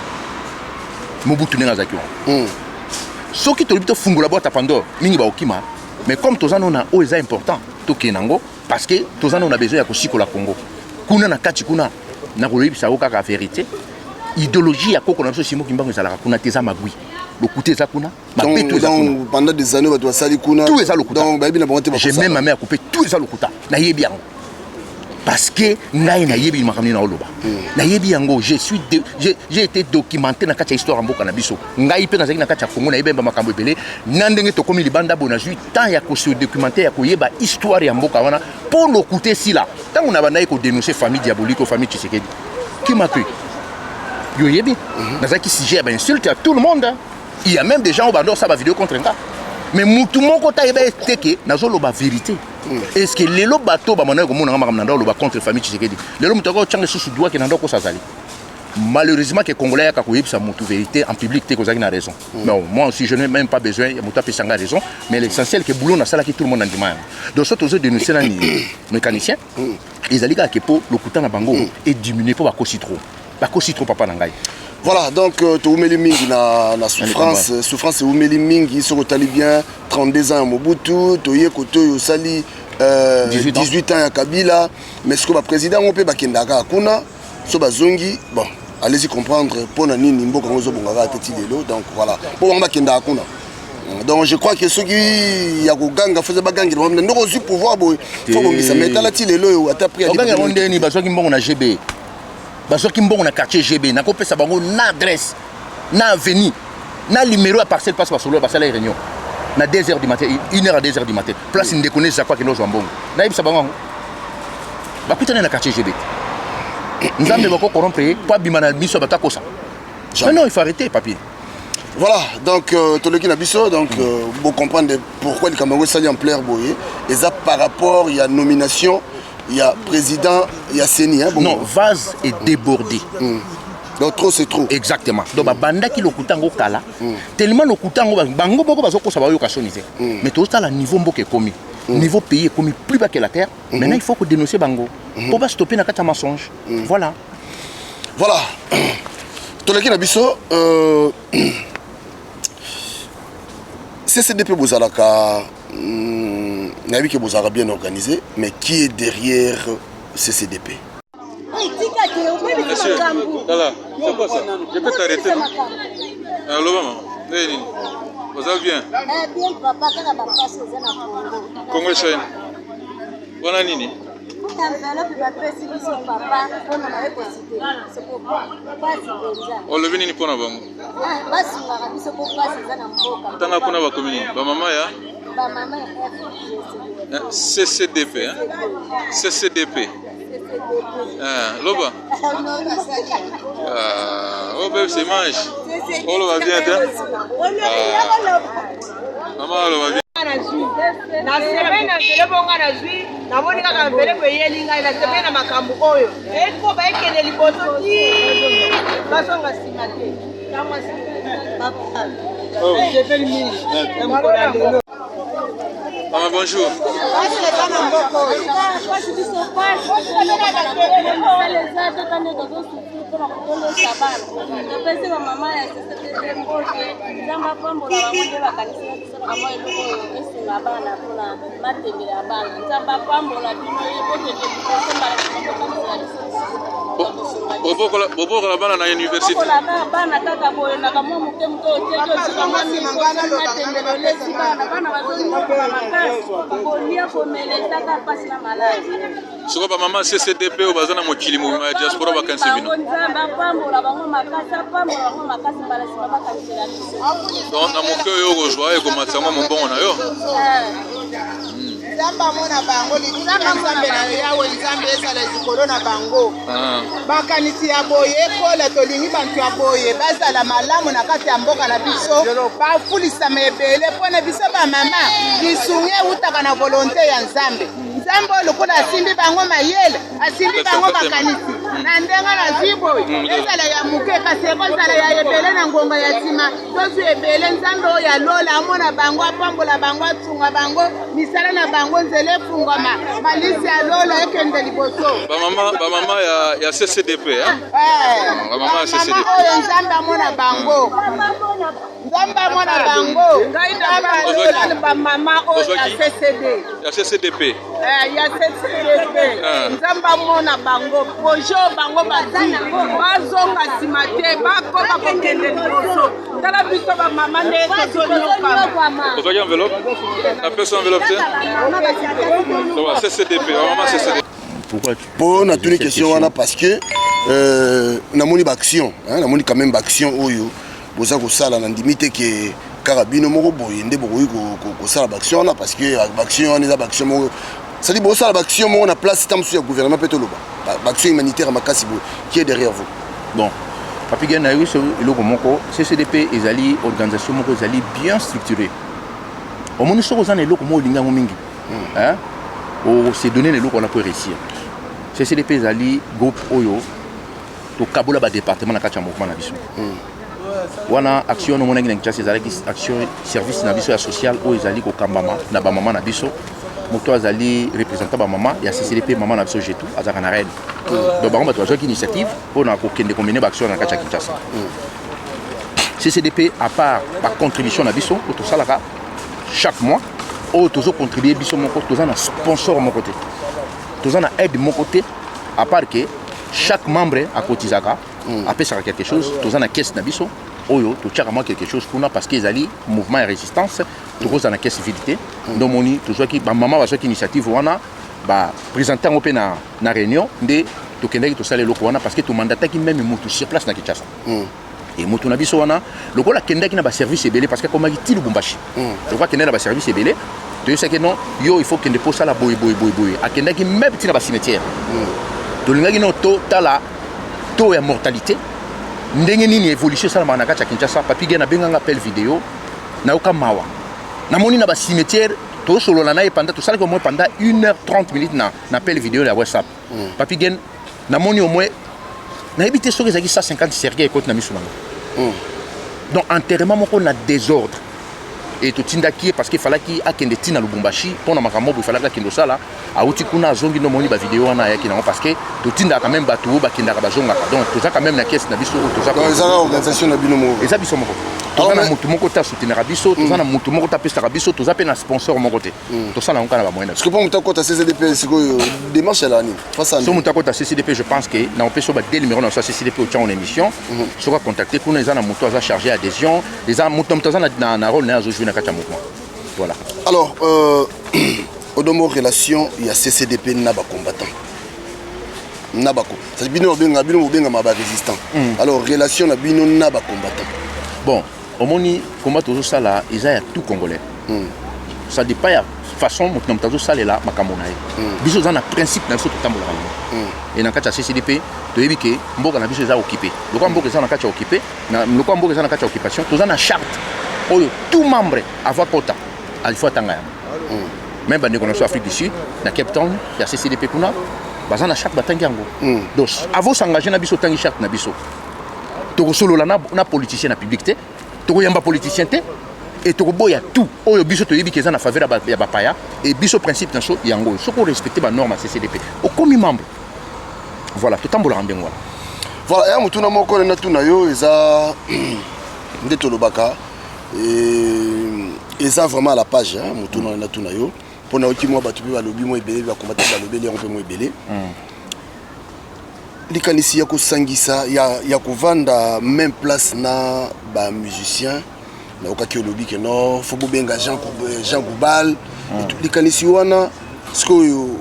Mobutu ndenge azalaki wana? Soki tolobi tofungola boîte ya Pandore, mingi baokima. Mais comme toza no na oyo eza important, tokende yango, parce que toza no na besoin ya kosikola Congo. Kuna na kati kuna, nakoyebisa yo kaka vérité, idéologie ya koko na biso Simon Kimbangu ezalaka kuna te. Eza magwi, lokuta eza kuna, mapeto eza kuna. Donc pendant des années bato basali kuna. Tout eza lokuta. Donc bayebi na bango te. J'ai même ma mère coupé, tout eza lokuta, nayebi yango. Parce que ngai nayebi makambo nini naoloba. Nayebi yango, je suis j'ai été documenté na kati ya histoire ya mboka na biso. Ngai mpe nazalaki na kati ya Congo, nayebi ba makambo ebele. Na ndenge tokomi libanda boye, nazwi temps ya kose documenter, ya koyeba histoire ya mboka wana mpo lokuta esila. Ntango na bandaki kodénoncer famille diabolique, famille Tshisekedi, qui m'a cru? Yo oyebi, nazalaki sujet ya bainsulte ya tout le monde, hein. Il y a même des gens oyo bando osala bavideo contre nga, mais mutu moko ta yeba ete ke nazoloba vérité. Est ce que lelo bato bamonaki komonanga makambo na ndo oloba contre famille Tshisekedi? Lelo moto akotyanga lisusu doigt ke na ndo akosa azali. Malheureusement ke Congolais yaka koyebisa motu vérité en public te, kozalaki na raison. Non, moi aussi, je n'ai même pas besoin ya moto apesanga raison, mais l'essentiel ke boulot nasalaki, tout le monde andima yango. Donc so tozodénonce nani mécanicien, ezali kaka ke mpo lokuta na bango ediminue, mpo bakosi trop, bakosi trop, papa na ngai. Voilà, donc toumeli mingi na souffrance, souffrance eumeli mingi. Soki otali bien, 32 ans ya Mobutu, toye kote oyo osali 18 ans. 18 ans ya Kabila. Mais sikoyo baprésident yango mpe bakendaka kuna, so bazongi, bon, allez-y comprendre mpo na nini mboka yango ezobonga kaka te ti lelo. Donc voilà, mpo bango bakendaka kuna. Donc je crois que soki ya koganga, faut bagangela bango ndenge ozwi pouvoir boye, faut bongisa. Mais tala ti lelo oyo, ata prix ya Oganga yango ndeni? Bazwaki mbongo na GB, bazwaki mbongo na quartier GB. Nakopesa bango na adresse, na avenue, na numéro ya parcelle. Place basolo basala réunion na 2 heures du matin, 1 heure à 2 heures du matin, place ndeko ne Zakwa akende ozwa mbongo. Nayebisa bango yango, bakutani na quartier GB. Nzambe bako corrompre ye po abima na miso ya bato, akosa? Mais non, il faut arrêter, papier. Voilà, donc toleki na biso. Donc bo comprendre pourquoi likambo yango esali ampleur boye. Eza par rapport ya nomination ya président ya CENI, hein, bongo? Non, vase est débordé. Donc trop, c'est trop. Exactement. Donc babandaki lokuta yango kala, tellement lokuta yango bango moko bazokosa, bayoka soni te. Mais tozotala niveau mboka ekomi, niveau pays ekomi plus bas que la terre. Maintenant, il faut kodénoncer bango mpo bastoppe na kati ya mensonge. Voilà. Voilà, toleki na biso. CCDP, bozalaka, nayebi ke bozalaka bien organisé, mais qui est derrière CCDP? Monsieur, voilà, c'est quoi ça? Je peux t'arrêter, non? Alors, maman, nini? Vous allez bien? Bien, papa, kaka bapasi eza na Congo. Congo chaîne. Wana nini? Enveloppe bapesi biso, papa, mpona naye kosite pasi mpenza. Olobi nini mpona bango? Basungaka biso mpo pasi eza na mboka. Tanga kuna, bakomi nini? Bamama ya Bamama ya Hein, CCDP, hein? CCDP. Ah, loba. Ah, oh bébé, c'est mange. Oh, loba bien, hein? Ah. Maman, loba bien. Nazwi nasepeli na nzela bonga, nazwi, namoni kaka enveloppe eyeli ngai. Nasepeli na makambo oyo ekoba, ekende liboso ti bazonga nsima te. Nasepeli mingi na mokolo ya lelo. Maman, bonjour. Pasi biso, pasi eza te kande tozosufrir mpona kotolesa bana. Topesi bamama ya CCDP mbote, Nzambe apambola bango nde bakanisela biso na kamwa eloko oyo esunga bana mpona matembele ya bana. Nzambe apambola bino, ye bokende liboso, mbala nsima bokanisela biso lisusu. Bobokola bana na université. Bokola bana kaka boye na kamwa moke moke, oteki ozwi mwa matembele, olesi bana. Bana bazonyokola makasi, kolia, komela ezaka mpasi na maladi. Sikoyo bamama CCDP oyo baza na mokili mobima ya diaspora, bakanisi bino. Nzambe apambola bango makasi, apambola bango makasi, mbala nsima bakanisela biso. Donc na moke oyo okozwa, ekomatisa mwa mombongo na yo. Nzambe amona bango, lilinga Nzambe na yo, Yawe Nzambe, ezala likolo na bango. Makanisi ya boye ekola. Tolingi bantu ya boye bazala malamu na kati ya mboka na biso, bafulisama ebele mpo na biso bamama. Lisungi eutaka na volonté ya Nzambe. Nzambe oyo lokola asimbi bango mayele, asimbi bango makanisi na ndenge nazwi boye, ezala ya moke kasi ekozala ya ebele na ngonga ya nsima. Tozwi ebele. Nzambe oyo ya lola amona bango, apambola bango, asunga bango, misala na bango nzela efungwama, malisi ya lola ekende liboso. Bamama ya CCDP, hein? Bamama ya CCDP. Oyo Nzambe amona bango, Nzambe amona bango. Ngai na bamama oyo ya CCD. Ya CCDP. Ya CCDP, Nzambe amona bango. Projet oyo bango bazwi, bazonga nsima te, bakoka kokende liboso. Tala biso bamama nde tozonyokwama. Ozwaki enveloppe? Napesa enveloppe te. CCDP, bamama CCDP. Pourquoi? Mpo natuni question wana parce que namoni baaction, namoni quand même baaction oyo boza kosala. Nandimi te ke kaka bino moko boye nde bokoki kosala baaction wana, parce que baaction wana eza baaction moko, c'est-à-dire bosala baaction moko na place ta mosusu ya gouvernement mpe toloba baaction humanitaire ya makasi boye. Qui est derrière vous? Bon, Papi Gen, nayebi so eloko moko: CCDP ezali organisation moko ezali bien structuré. Omoni, soki oza na eloko moko, olingi yango mingi, ose donner na eloko wana mpo réussir. CCDP ezali groupe oyo tokabola badépartement na kati ya mouvement na biso wana. Action wana omonaki na Kinshasa ezalaki action service na biso ya social oyo ezali kokambama na bamama na biso. Moto azali représentant bamama ya CCDP, mama na biso Jetu, azalaka na Reine. Donc bango bato bazwaki initiative mpona kokende komene baaction na kati ya Kinshasa. CCDP, à part bacontribution na biso oyo tosalaka chaque mois, oyo tozocontribue biso moko, toza na sponsor moko te, toza na aide moko te, à part que chaque membre akotizaka, apesaka quelque chose. Toza na caisse na biso oyo totiaka mwa quelque chose kuna, parce que ezali mouvement ya résistance, tokozala na caisse vide te. Nde omoni tozwaki, bamama bazwaki initiative wana, baprésente yango mpe na réunion, nde tokendaki tosala eloko wana, parce que tomandataki même motu sur place na Kinshasa. E motu na biso wana, lokola akendaki na baservice ebele, parce que akomaki ti Lubumbashi, lokola akendaki na baservice ebele, toyebisaki: non, yo il faut kende mpo osala boye, boye, boye, boye. Akendaki même ntina bacimetière. Tolingaki no totala taux ya mortalité, ndenge nini évolution esalamaka na kati ya Kinshasa. Papi Gen, abenganga appel vidéo, nayoka mawa, namoni na bacimetière. Tosolola na ye pendant, tosalaki au moins pendant 1 heure 30 minutes na appel vidéo ya WhatsApp. Papi Gen, namoni au moins, nayebi te soki ezalaki 150 cercueil ekoti na miso nango. Donc enterrement moko na désordre. E totindaki ye parce que efalaki akende ntina Lubumbashi mpona makambo boye, efalaki akende osala. Awuti kuna, azongi, ndo omoni bavideo wana ayaki nango, parce que totindaka quand même bato oyo bakendaka, bazongaka. Donc toza quand même na caisse na biso oyo toza. Ezaka organisation na bino moko? Eza biso moko. Toza na motu moko te asoutenaka biso, toza na motu moko te apesaka biso, toza mpe na sponsor moko te. Tosala yango kaka na bamoyen na biso. Mpo moto akota CCDP sikoyo, démarche elaa nini? So moto akota CCDP, je pense que na opesi oyo bade numéro na biso ya CCDP, otya en émission. Soki acontacte kuna, eza na moto aza chargé adhésion, eza moto na moto aza na rôle na ye azojoue na kati ya mouvement. Voilà. Alors, odomo, relation ya CCDP na bacombattant, na bako, c'est bino bobenga, bino bobengama barésistant. Alors relation na bino na bacombattant? Bon, omoni, combat tozosala eza ya tout Congolais. Ça dépend ya façon moto na moto azosalela makambo na ye. Biso oza na principe na biso, totambolaka nango. E na kati ya CCDP, toyebi ke mboka na biso eza occupé. Lokola mboka eza na kati ya occupé, lokola mboka eza na kati ya occupation, toza na charte oyo tout membre avant kota, il faut atanga yango. Même bandeko na biso Afrique du Sud, na Cape Town ya CCDP kuna, baza na charte, batangi yango. Donc avant s'engager na biso, otangi charte na biso. Tokosolola na politicien na public te, tokoyamba politicien te, e tokoboya tout oyo biso toyebi ke eza na faveur ya bapaya. E biso principe na so yango oyo: soki orespecte banorme ya CCDP, okomi membre. Voilà, totambolaka ndenge wana. Voilà, ya motuna moko nde natuna yo eza nde tolobaka, eza vraiment à la page. Motuna natuna yo, mpo nayoki mwa bato mpe balobi mwa ebele, bakombata balobeli yango mpe mwa ebele, likanisi ya kosangisa, ya kovanda même place na bamusicien. Nayokaki olobi ke non, faut bobenga Jean Goubal. Likanisi wana sikoyo,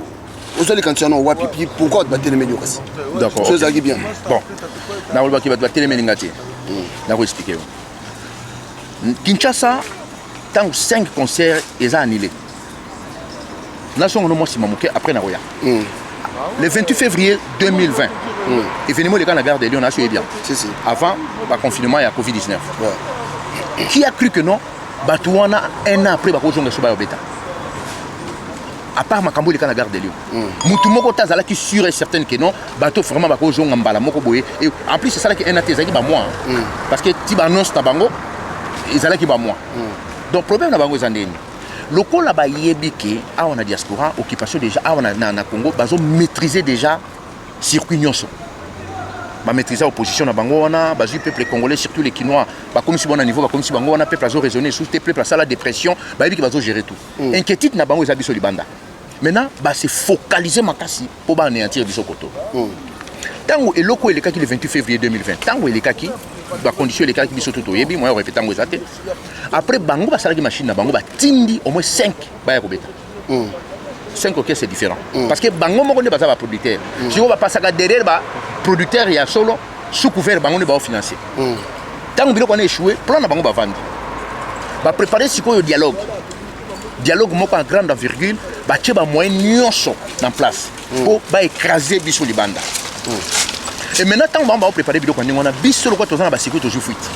ozwa likanisi wana wapi? Puis pourquoi bato batelemeli yo kasi? D'accord. So ezalaki bien? Bon, nakolobaki bato batelemeli nga te. Nakoexplike yo. Kinshasa, ntango 5 concert eza annulé, nazonga no mwa nsima moke, après nakoya. Le 28 février 2020, événement eleka na gare de Lyon, naso bien. Si, si. Avant baconfinement ya Covid-19. Qui a cru que non, bato wana, un an après, bakozonga so bayobeta? À part makambo eleka na gare de Lyon, mutu moko te azalaki sûr et certain que non, bato vraiment bakozonga mbala moko boye. Et en plus esalaki un an te, ezalaki bamois, parce que ti baannonce na bango ezalaki bamois. Donc problème na bango eza ndeni? Lokola bayebi ke awa na diaspora, occupation déjà awa na Congo, bazomaîtriser déjà circuit nyonso, bamaîtrise opposition na bango wana, bazwi peuple congolais, surtout les Kinois, bakomisi bango na niveau, bakomisi bango wana, peuple azoraisonner lisusu te, peuple asala dépression, bayebi ke bazogérer tout. Inquiétude na bango eza biso libanda. Maintenant base focaliser makasi mpo baanéantir biso koto. Ntango eloko elekaki le 28 février 2020, ntango elekaki, bacondition elekaki, biso to toyebi, moyen korépéter yango eza te. Après bango basalaki machine na bango, batindi au moins 5 baya kobeta. 5 orchestre différent, parce que bango moko nde baza baproducteur. Sikoyo bapasaka derrière baproducteur ya solo, sous couvert bango nde baofinancer. Ntango biloko wana échoué, plan na bango, bavandi, baprépare sikoyo dialogue, dialogue moko en grande envergure. Batie bamoyen nyonso na place mpo baécrase biso libanda. Et maintenant, ntango bango baoprépare biloko ya ndenge wana, biso lokola toza na basikoyo, tozwi fuite.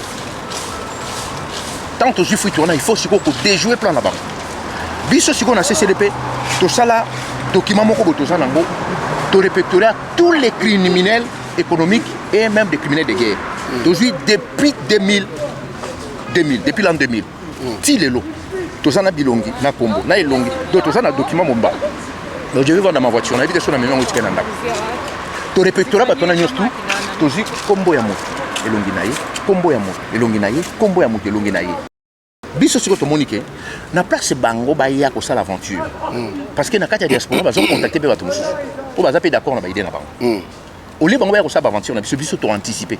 Ntango tozwi fuite wana, il faut sikoyo kodéjouer plan na bango. Biso sikoyo na CCDP, tosala document moko boye, toza nango, torépertoria tous les criminels économiques et même des criminels de guerre. Tozwi depuis 2000, 2000, depuis l'an 2000 ti lelo. Toza na bilongi, na kombo, na elongi. Donc toza na document mobimba. Donc je vais voir dans ma voiture, nayebi te so na memi yango, etikali na ndako. Torépertoria bato wana nyonso tu. Tozwi kombo ya moto, elongi na ye, kombo ya moto, elongi na ye, kombo ya moto, elongi na ye. Biso sikoyo tomoni ke na place bango baya kosala aventure, parce que na kati ya diaspora bazocontacte mpe bato mosusu oyo baza mpe d'accord na baidée na bango. Olie bango baya kosala baaventure na biso, biso toanticipe.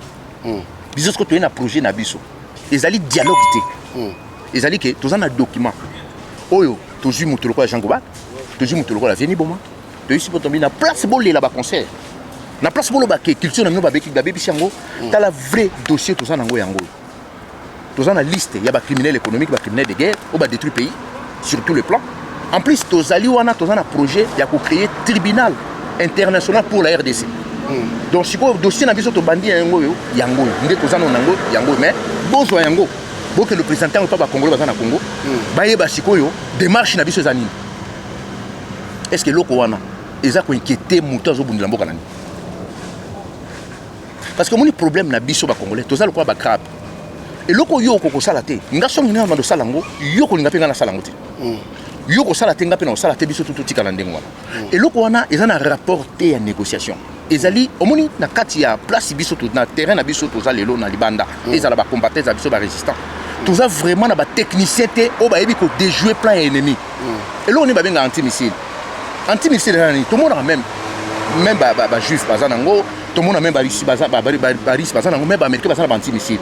Biso sikoyo toye na projet na biso. Ezali dialogue te, ezali ke toza na document oyo. Tozwi moto lokola Jean Goubald, tozwi moto lokola Vieni Boma, toyisi mpo tombi na place bolela baconcert, na place boloba ke culture na bino babebisi yango. Tala vrai dossier toza nango, yango oyo. Toza na liste ya bacriminel économique, bacriminel de guerre oyo badétruit pays sur tous les plans. En plus, tozali wana, toza na projet ya kocréer tribunal international pour la RDC. Donc sikoyo dossier na biso, tobandi yango oyo, yango oyo nde toza nano nango, yango oyo. Mais bozwa yango, bokende présenter yango mpa bakongolo baza na Congo, bayeba sikoyo démarche na biso eza nini. Est ce que eloko wana eza koinquiéter moto azobundela mboka na nini? Parce que omoni, problème na biso bacongolais, toza lokola bacrabe. Eloko oyo okoki kosala te, nga songi nga na kosala yango, yo kolinga mpe nga nasala yango te, yo kosala te, nga mpe na kosala te. Biso tu totikala ndenge wana. Eloko wana eza na rapport te ya négociation. Ezali, omoni, na kati ya place biso na terrain na biso toza lelo na libanda, ezala bacombattant, ezala biso barésistant, toza vraiment na batechnicien te oyo bayebi kodéjouer plan ya ennemi. Eloko nini babengaka antimissile? Antimissile eza nini? Tomonaka même bajuif baza nango, tomona même barusse baza barusse baza nango, même baaméricain baza na baantimissile.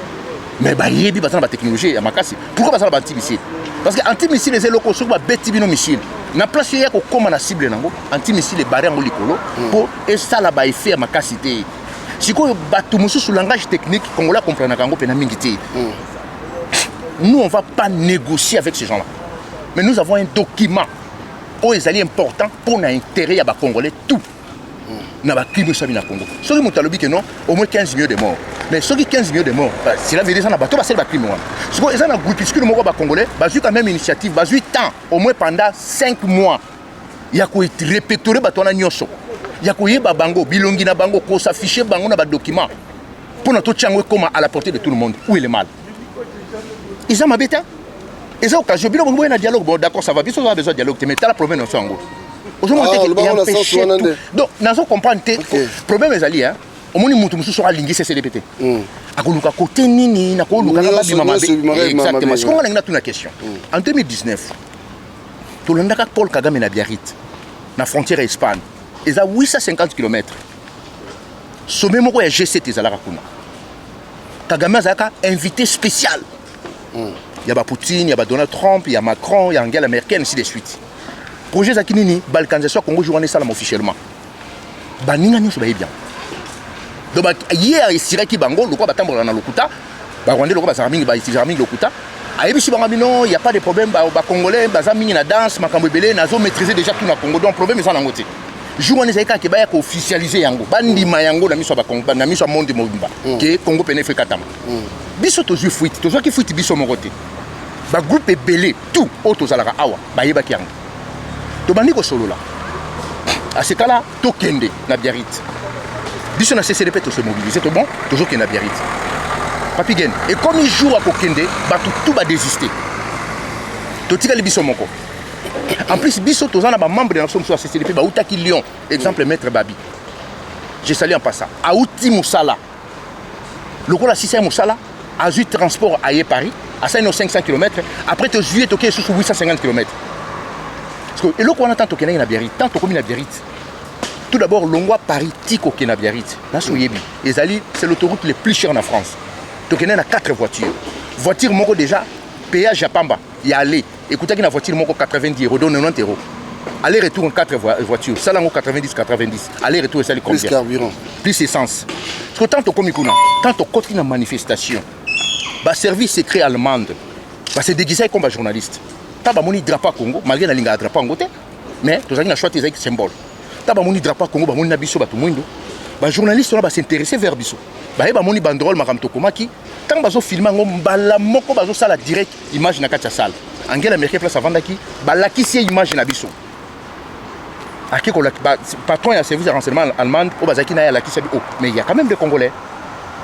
Mais bayebi, baza na batechnologie ya makasi. Pourquoi baza na baantimissile? Parce que antimissile eza eloko, soki babeti bino missile, na place ya kokóma na cible nango, antimissile ebare yango likolo mpo esala baeffet ya makasi te. Sikoyo bato mosusu, langage technique, congolais akomprenaka yango mpena mingi te. Nous, on va pas négocier avec ces gens là mais nous avons un document oyo ezali important mpo na intérêt ya bacongolais tout na bacrime esali na Congo. Soki moto alobi ke non, au moins 15 millions de morts, mais soki 15 millions de morts, bah, cela veut dire eza na bato basali bacrime wana. Sikoyo eza na groupuscule moko bacongolais bazwi quand même initiative, bazwi temps au moins pendant 5 mois ya korépertorier bato wana nyonso, ya koyeba bango, bilongi na bango, kos'afficher bango na badocument mpo na totia yango ekóma à la portée de tout le monde. Où est le mal? Eza mabe te, eza occasion. Bino bongi boye na dialogue, bon, d'accord, ça va. Biso toza besoin dialogue te, mais tala problème na biso yango. Ozomona Ah, te ke olobaka na sens empêcher wana tout. nde. Donc nazo comprendre te. Problème ezali, hein, omoni, mutu mosusu alingi CCDP te, akoluka kote nini, nakoluka Nyonso- babima mabe. Nyonso ebimaka ebima mabe, Exactement. Sikoyo nga nangi natuna question. En 2019, tolandaka Paul Kagame na Biarritz, na frontière ya Espagne, eza 850 km. Sommet moko ya G7 ezalaka kuna. Kagame azalaka invité spécial ya bapoutine, ya badonald Trump, ya Macron, ya Angela Merkel, ainsi de suite. Projet ezalaki nini? Balkanisation ya Congo. Jour wana esalama officiellement, baninga nyonso bayebi yango. Donc ye esiraki bango lokola batambolaka na lokuta. Barwandais lokola bazalaka mingi, bautilisaka mingi lokuta. Ayebisi bango bino, y a pas de problème, bacongolais baza mingi na danse, makambo ebele, nazo maîtriser déjà tout na Congo, donc problème eza nango te. Jour wana ezali kaka ke baya koofficialiser yango, bandima yango na miso ya Bakongo, na miso ya monde mobimba, ke Congo pene efo ekatama. Biso tozwi fuite, tozwaki fuite biso moko te, bagroupe ebele tout oyo tozalaka awa bayebaki yango. Tobandi kosolola asekala, tokende na Biarritz. Biso na CCDP tose mobiliser to, bon, tozokende na Biarritz. Papi Gen, ekomi jour ya kokende, bato tu badésiste, totikali biso moko. En plus, biso toza na bamembre na biso mosusu ya CCDP bautaki Lyon, exemple maître Babi, je salue en passant, auti mosala, lokola asisa ye mosala, azwi transport, aye Paris, asali no 500 km. Après tozwi ye, tokei lisusu 850 km. Parce que eloko wana, tant tokendaki na Biarritz, tant tokomi na Biarritz, tout d'abord, longwa Paris ti kokende na Biarritz, nasi oyebi, ezali, c'est l'autoroute le plus cher na France. Tokende na 4 voitures. Voiture moko déjà, péage ya pamba ya aller ekutaki na voiture moko 90 euros, donc 90 euros. Aller retour en 4 voitures, sala yango 90 90, aller retour esali combien? Plus carburant. Plus essence. Parce que tant tokomi kuna, tant tokoti na manifestation, baservice secret allemande base déguisaki comme bajournaliste. Ntango bamoni drapeau ya Congo, malgré nalingaka drapeau yango te, mais tozalaki na choix te, ezalaki symbole. Ntango bamoni drapeau ya Congo, bamoni na biso bato mwindo, bajournaliste wana bas'intéresse vers biso, baye bamoni banderole, makambo tokomaki. Ntango bazofilme yango, mbala moko bazosala direct image na kati ya salle. Angela Merkel, place avandaki, balakisi ye image na biso. Ake patron ya service ya renseignement allemande oyo bazalaki na ye alakisi abi: "Oh, mais il y a quand même des Congolais."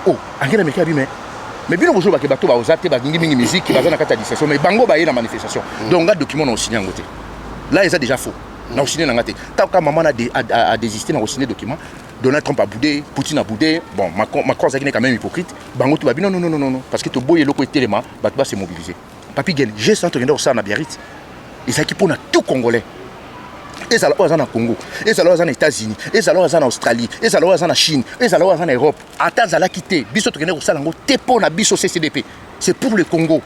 Oh, Angela Merkel abi: Mais bino bozolobake bato baoza te, balingi mingi musique, baza na kati ya distraction, mais bango baye na manifestation." Donc nga document na osigne yango te. Là eza déjà faux, na osigne na nga te. Tant ka mama na a désisté na kosigne document, Donald Trump a boudé, Poutine a boudé. Bon, Macron, Macron azalaki quand même hypocrite. Bango to babi: "Non, non, non, non, non", parce que toboyi eloko etelema, bato base mobiliser. Papi Gel, geste wana tokende kosala na Biarritz ezalaki mpona tout Congolais, ezala oyo aza na Congo, ezala oyo aza na États-Unis, ezala oyo aza na Australie, ezala oyo aza na Chine, ezala oyo aza na Europe, ata azalaki te. Biso tokende kosala yango te mpo na biso CCDP, c'est pour le Congo.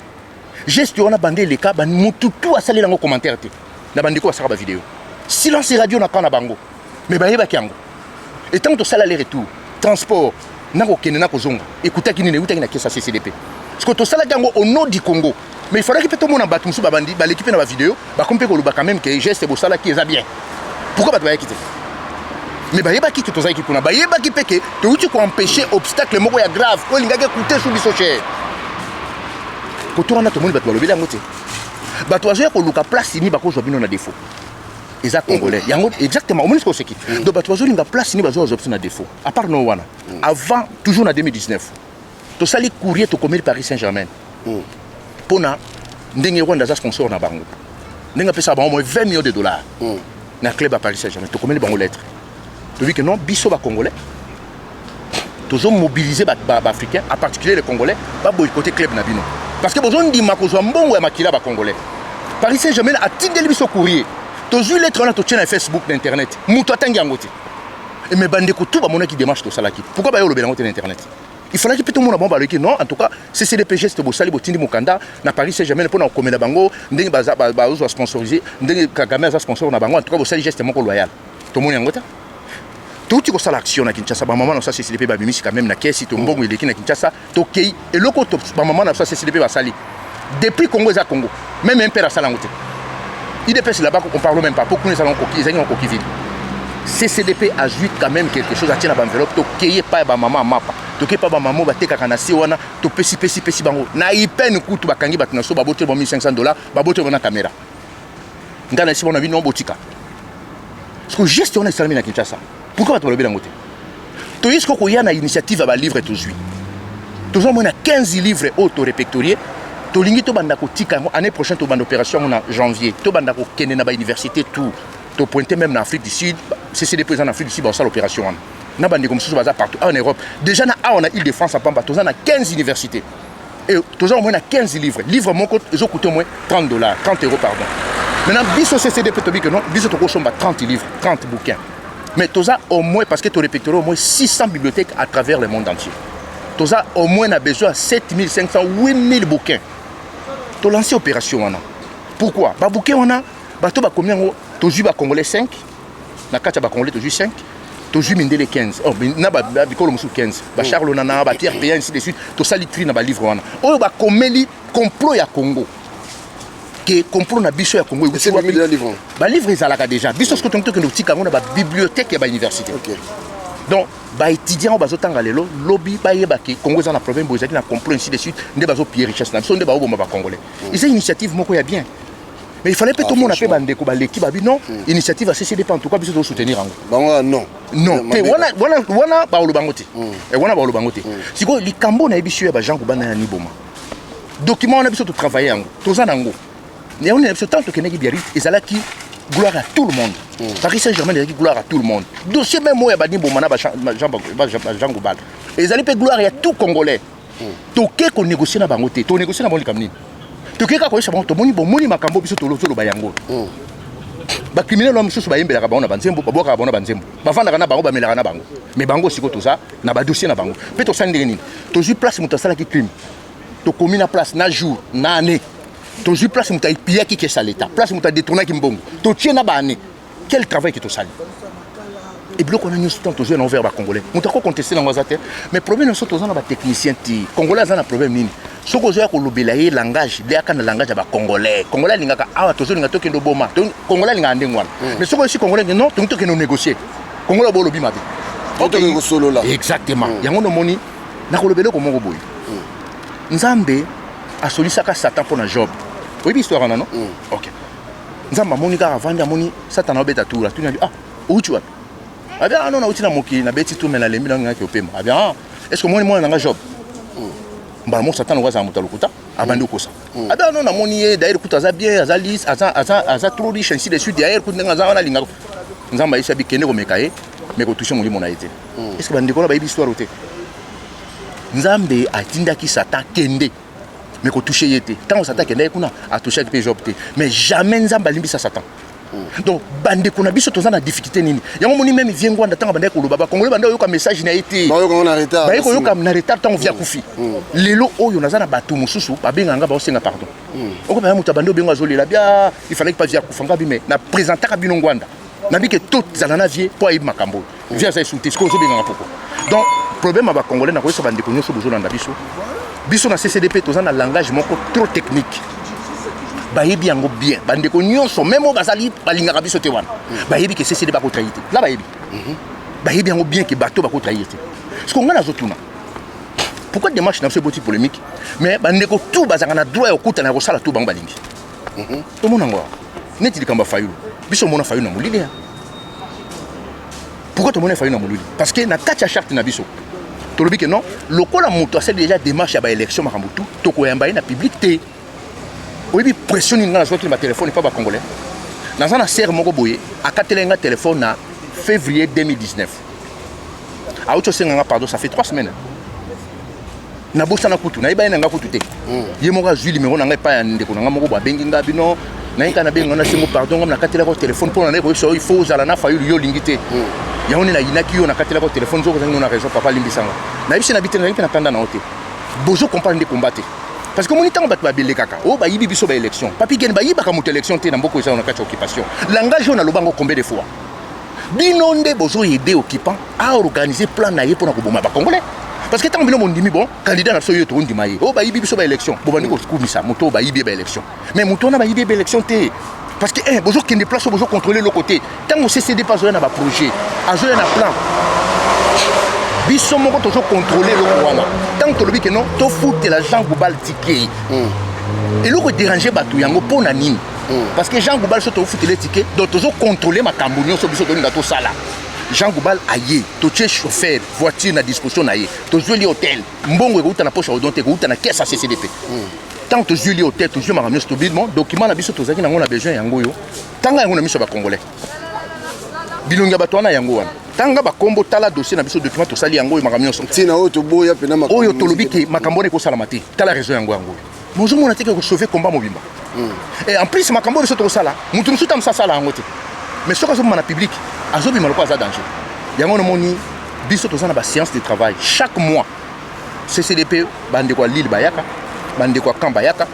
Geste wana bande eleka, motu tu asalela yango commentaire te. Na bandeko basalaka bavideo, silence radio na camp na bango, mais bayebaki yango. Etango tosala aller retour, transport na kokende na kozonga ekutaki nini? Eutaki na caisse ya CCDP, parce que tosalaki yango au nom du Congo. Mais il fallaki mpe tomona bato mosusu babandi baleki mpe na bavideo, bakomi mpe koloba quand même ke geste bosalaki eza bien. Pourquoi bato bayaki te? Mais bayebaki ke tozalaki kuna, bayebaki mpe ke touti koempêche obstacle moko ya grave oyo elingaki ekute su biso cher. Koto wana tomoni bato balobeli yango te. Bato bazoya koluka place nini bakozwa bino na défaut. Eza Congolais yango exactement. Omoni sikoyo oseki. Donc bato bazolinga place nini bazozwa biso na défaut. À part no wana, avant, toujours na 2019, tosali courrier, tokomeli Paris Saint Germain mpona ndenge Rwanda aza sponsor na bango, ndenge apesaka bango moins 20 millions de dollars na club ya Paris Saint Germain. Tokomeli bango lettre, tobi ke non, biso Bacongolais tozomobilize Baafricain, en particulier les Congolais, baboycotter club na bino, parce que bozondima kozwa mbongo ya makila Bacongolais. Paris Saint Germain atindeli biso courrier, tozwi lettre wana, totie na Facebook, na internet, moto atangi yango te. Mais bandeko tu bamonaki démarche tosalaki. Pourquoi baye olobela yango te na internet? Il fallaki mpe tomona bango baloki: "Non, en tout cas CCDP, geste bosali, botindi mokanda na Paris Saint Germain mpona kokomela bango ndenge bazozwa sponsorisé, ndenge Kagame aza sponsor na bango, en tout cas bosali geste moko loyal." Tomoni yango te. Touti kosala action na Kinshasa, bamama na biso ya CCDP babimisi quand même na caisse to mbongo eleki na Kinshasa. Tokei eloko bamama na biso ya CCDP basali depuis Congo eza Congo, même impere asala yango te. UDPS là-bas, on parle même pas po kuna ezala ezalaki yango koki vide. CCDP azwi quand même quelque chose, atie na baenveloppe. Tokei epai ya bamama ya mapa, tokei epai bamama oyo batekaka na se wana, topesi pesi pesi bango. Na ipene kutu bakangi bato na so, baboteli bango 1500 dollars, baboteli bango na caméra. Ngai na esi bango na bino botika. Parce que geste wana esalami na Kinshasa, pourquoi bato balobi yango te? Toyei sikoyo koya na initiative ya balivre. Tozwi, tozomona 15 livre oyo torépertorier. Tolingi tobanda kotika yango année prochaine, tobanda opération yango na janvier, tobanda kokende na bauniversité tout, topointe même na Afrique du Sud. CCDP eza na Afrique du Sud, baosala opération wana na bandeko mosusu baza partout awa na Europe. Déjà na awa na Ile de France apamba, toza na 15 universités et toza au moins na 15 livres. Livre moko ezocoûte au moins 30 dollars, 30 euros, pardon. Maintenant biso CCDP tobi ke non, biso tokosomba 30 livres, 30 bouquins, mais toza au moins, parce que torépertorie au moins 600 bibliothèques à travers le monde entier, toza au moins na besoin ya 7500, 8000 bouquins. Tolancer opération wana. Pourquoi babouquin wana? Bato bakomi yango, tozwi Bacongolais 5 na kati ya Bacongolais, tozwi 5, tozwi mindele 15. Oh, na bikolo mosusu 15, baCharles Onana, baPierre Peya, ainsi de suite. Tosali tri na balivre wana oyo bakomeli complot ya Congo, ke complot na biso ya Congo. Balivre ezalaka déjà. Biso soki tongi, tokende kotika yango na babibliothèque ya bauniversité. Donc baétudiant oyo bazotanga lelo, lobi bayeba ke Congo eza na problème boye, ezalaki na complot, ainsi de suite, nde bazopiller richesse na biso, nde baoboma Bacongolais. Eza initiative moko ya bien, mais il fallait mpe tomona mpe bandeko baleki babi: "Non, initiative ya CCDP, en tout cas biso tozosoutenir yango." Bango non. Non te, wana baoloba yango te, wana baoloba yango te. Sikoyo likambo nayebi biso ya bajean Kubana ya Niboma, document wana biso totravaille yango, toza nango. Yango na biso, tant tokendaki Biarritz, ezalaki gloire à tout le monde. Paris Saint-Germain ezalaki gloire à tout le monde. Dossier même oyo ya baniboma na baJean Goubald ezali mpe gloire ya tout Congolais. Toke konégocie na bango te. Tonégocie na bango likambo nini? Toke kaka koyesa bango: tomoni, bomoni makambo biso toloba yango. Bacriminel wana mosusu bayembelaka bango na banzembo, babwakaka bango na banzembo, bavandaka na bango, bamelaka na bango. Mais bango sikoyo toza na badossier na bango mpe tosali ndenge nini? Tozwi place moto asalaki crime, tokomi na place, na jour, na année. Tozwi place moto apillaki caisse ya l'État, place moto adétournaki mbongo, totie na baane. Quel travail ke tosali? E biloko wana nyonso, ntango tozwi na envers bacongolais, moto akoconteste nango aza te. Mais problème nyonso, toza na batechnicien te. Congolais aza na problème nini? Soki ozoya kolobela ye langage, leyaka na langage ya bacongolais. Congolais alingaka awa tozolinga tokende oboma. Congolais alingaka ndenge wana. Mais soki oyesi congolais, non, tongi tokende onégocier, congolais bolobi mabe. Tokende kosolola. Exactement. Yango nomoni nakolobela eloko moko boye. Nzambe asolisaka Satan mpo na Job. Oyebi histoire wana, no? Ok, Nzambe amoni kaka, avandi, amoni Satan aobeta tour. Atuni abi: "Ah, outi wapi?" Abi: "Ah non, nauti na mokili, nabeti tour, me nalembi, nangaki opema." Abi: "Ah, est ce que omoni mwana nanga Job?" Mbala moko Satan oko azala moto ya lokuta, abandi okosa. Abi: "Ah non, namoni ye, d'ailleurs kutu aza bien, aza lisse, aza trop riche, ainsi de suite. D'ailleurs kutu ndenge aza wana, alingaka." Nzambe ayesi abi: "Kende komeka ye, me kotouche molimo na ye te." Est ce que bandeko na bayebi histoire te? Nzambe atindaki Satan: "Kende, me kotouche ye te." Ntango Satan akendaki kuna, atouchaki mpe Job te. Mais jamais Nzambe alimbisa Satan. Donc bandeko na biso, toza na difficulté nini? Yango moni, même vieux Ngbanda, ntango bandaki koloba, bakongole banda oyoka message na ye te. Bayoka na retard. Baye koyoka na retard ntango vieux akufi. Lelo oyo naza na bato mosusu babengaka nga, baosenga pardon. Okobaya moto abandi obengo, azolela bia: "Il fallait pas vieux akufa." Nga bi me na présentaka bino Ngbanda, nabi ke tozala na vieux mpo ayebi makambo oyo. Vieux aza esu te, sikoyo ozobengaka poko. Donc problème ya bacongolais, nakoyesa bandeko nyonso bozolanda biso, biso na CCDP toza na langage moko trop technique. Bayebi yango bien. Bandeko nyonso, même oyo bazali balingaka biso te wana, bayebi ke CCD bakotrahir te. La bayebi, bayebi yango bien ke bato bakotrahir te. Parce que ngai nazotuna pourquoi démarche na biso eboti polémique, mais bandeko tout bazalaka na droit ya kokutana, ya kosala tout bango balingi. Tomona yango awa neti likambo ya Fayulu. Biso omona Fayulu na molili ya. Pourquoi tomoni Fayulu na molili? Parce que na kati ya charte na biso, tolobi ke non, lokola moto asali déjà démarche ya baélection, makambo tout, tokoyamba ye na public te. Oyebi pression nini ngai nazwaki na batelefone epa bacongolais? Naza na sere moko boye, akateli nga telefone na février 2019, auti osenga nga pardon. Ça fait 3 semaines, nabosana kutu, nayeba ye na nga kutu te. Ye moko azwi numéro na ngai epai ya ndeko na nga moko bo, abengi nga: "Bino naye kaka nabenga, nasengo pardon. Nga nakatelaka telefone mpo na naye koyebisa yo, il faut ozala na Fayulu, yo olingi te, yango nde nayinaki yo, nakatelaka telefone. Nzoko ozangi no na raison, papa, alimbisanga." Nayebisi na bi te, nazalaki mpe na kanda na yo te. Bozo comprendre nde komba te, parce que omoni ntango bato babelekaka oyo bayibi biso baélection, papi gene, bayibaka moto élection te na mboka eza na kati ya occupation. Langage oyo naloba yango combien de fois? Bino nde bozoyede occupant aorganiser plan na ye mpona koboma bacongolais, parce que ntango bino bondimi, bon, candidat na biso oyo tokondima ye, oyo bayibi biso baélection, bobandi kokumisa moto oyo bayibi ye baélection. Mais moto wana bayibi ye baélection te, parce que un bozokende place oyo bozocontrôle eloko te. Ntango CCD mpe azoya na baprojet, azoya na plan, biso moko tozocontrôle eloko wana. Ntango tolobi ke non, tofutela Jean Goubal ticket, eloko edérange bato yango mpo na nini? Parce que Jean Goubal, so tofutela ticket, donc tozocontrôle makambo nyonso biso tolinga tosala. Jean Goubal aye, totie chauffeur, voiture na disposition na ye, tozweli hotel. Mbongo ekouta na poche ya Odon te, ekouta na caisse ya CCDP. Ntango tozweli hotel, tozwi makambo nyonso, tobi: "Bon, document na biso tozalaki nango na besoin, yango oyo." Tanga yango na miso ya bacongolais, bilongi ya bato wana, yango wana, tanga bakombo, tala dossier na biso, document tosali yango oyo, makambo nyonso. Ntina oyo toboya mpena. Oyo tolobi ke makambo wana ekosalama te, tala raison yango, yango oyo. Mozomona te ke kosauve combat mobimba. Et en plus, makambo oyo biso tokosala, motu mosusu ta mosu asala yango te, mais soki azobima na public, azobima lokola aza danger. Yango nomoni biso toza na baséance de travail chaque mois. CCDP, bandeko ya Lille bayaka, bandeko ya Camp bayaka,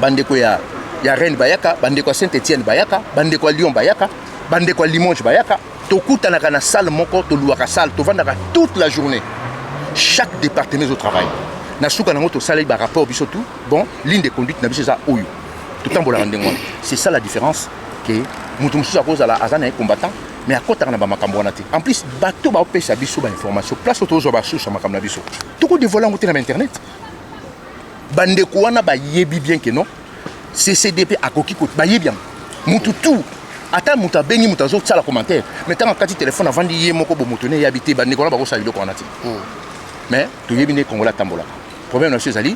bandeko ya Rennes bayaka, bandeko ya Saint Etienne bayaka, bandeko ya Lyon bayaka, bandeko ya Limoges bayaka. Tokutanaka na salle moko, toluwaka salle, tovandaka toute la journée. Chaque département ezotravaille. Na suka nango, tosaleli barapport biso tout. Bon, ligne de conduite na biso eza oyo totambolaka ndenge wana. C'est ça la différence, ke moto mosusu akozala aza na ye combattant, mais akɔtaka na bamakambo wana te. En plus, bato baopesa biso bainformation, place oyo tozwa basource ya makambo na biso, tokodévoile yango te na bainternet. Bandeko wana bayebi bien ke non, CCDP akoki, bayebi yango. Mutu tu, ata moto abengi, moto azosala commentaire, mais ntango akati telefone, avandi ye moko bo, moto ne eyabi te. Bandeko wana bakosala biloko wana te, mais toyebi nde Congolais atambolaka. Problème na biso ezali,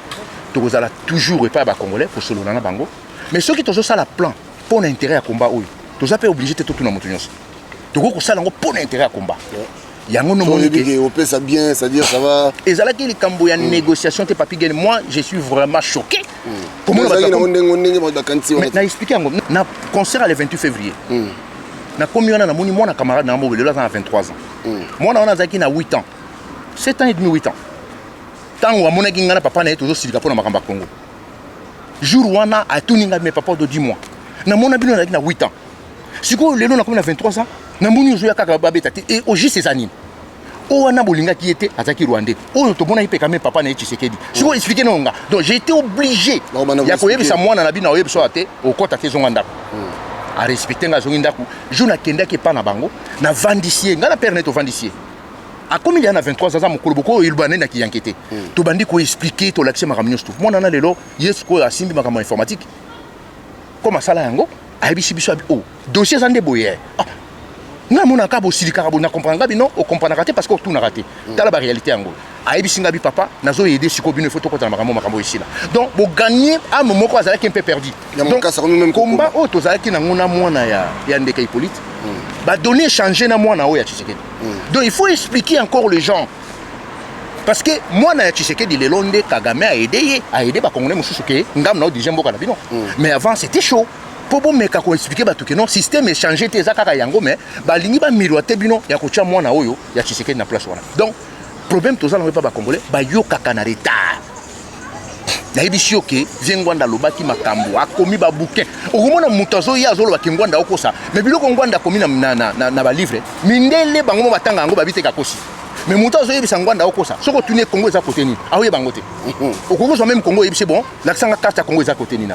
tokozala toujours epai ya bacongolais kosolola na bango. Mais soki tozosala plan mpo na intérêt ya combat oyo, toza mpe obligé te totuna moto nyonso. Tokoki kosala yango mpo na intérêt ya combat yango. Nomoni ke opesa bien, c'est-à-dire ça va. Ezalaki likambo ya négociation te, papi gene. Moi, je suis vraiment choqué. Ndenge Na expliqué yango na concert le 28 février. Nakomi wana, namoni mwana camarade na nga, lelo aza na 23 ans. Mwana wana azalaki na 8 ans, 7 ans et demi, 8 ans, ntango amonaki ngai na papa na ye tozosilika mpo na makambo ya Congo. Jour wana atuni ngai, mais papa Odo, dis-moi, namona bino nazalaki na 8 ans, sikoyo lelo nakomi na 23 ans, namoni ozoya kaka babeta te. E au juste eza nini? Oyo wana bolingaki ye te, azalaki rwandais. Oyo tomonaki mpe quand même papa na ye Tshisekedi. Sikoyo explique nango nga. Donc j'ai été obligé ya koyebisa mwana na bino, aoyebisa oyo te, okɔta te, ezonga ndako. Arespecte nga, azongi ndako. Jour nakendaki epa na bango, navandisi ye, ngai na père na ye tovandisi ye. Akomi deya na 23, aza mokolo boko oyo eloba nde na kiyanke te. Tobandi koexpliquer, tolakisi makambo nyonso. Tu mwana na lelo ye sikoyo asimbi makambo ya informatique comme asala yango. Ayebisi biso abi: "Oh, dossier eza nde boye." Ah, ngai amonaka bosilikaka boye, na comprendre nga bino okomprenaka te parce que otunaka te. Tala baréalité yango. Ayebisi nga bi: "Papa, nazoyede sikoyo bino, ifo tokota na makambo esila." Donc boganye âme moko azalaki un peu perdu. Donc combat oyo tozalaki nango na mwana ya ndeka Hippolyte, badonné échange na mwana oyo ya Tshisekedi. Donc il faut expliquer encore les gens, parce que mwana ya Tshisekedi lelo nde Kagame aide ye, aide bacongolais mosusu ke ngambo na odirige mboka na bino. Mais avant, c'était chaud mpo bomeka koexpliquer bato ke non, système échange te, eza kaka yango. Mais balingi bamiroite bino ya kotia mwana oyo ya Tshisekedi na place wana. Donc problème toza nango epa bacongolais, bayokaka na retard. Nayebisi yo ke vieux Ngbanda alobaki makambo, akomi babouquin. Okomona moto azoya, azoloba ke Ngbanda okosa, mais biloko Ngbanda akomi na balivre, mindele bango mo batanga yango, babi te kakosi. Mais moto azoyebisa Ngbanda okosa, soki otuni ye Congo eza kote nini, aoyeba yango te. Okoki kozwa même Congo, oyebisi: "Bon, lakisanga carte ya Congo, eza kote nini?"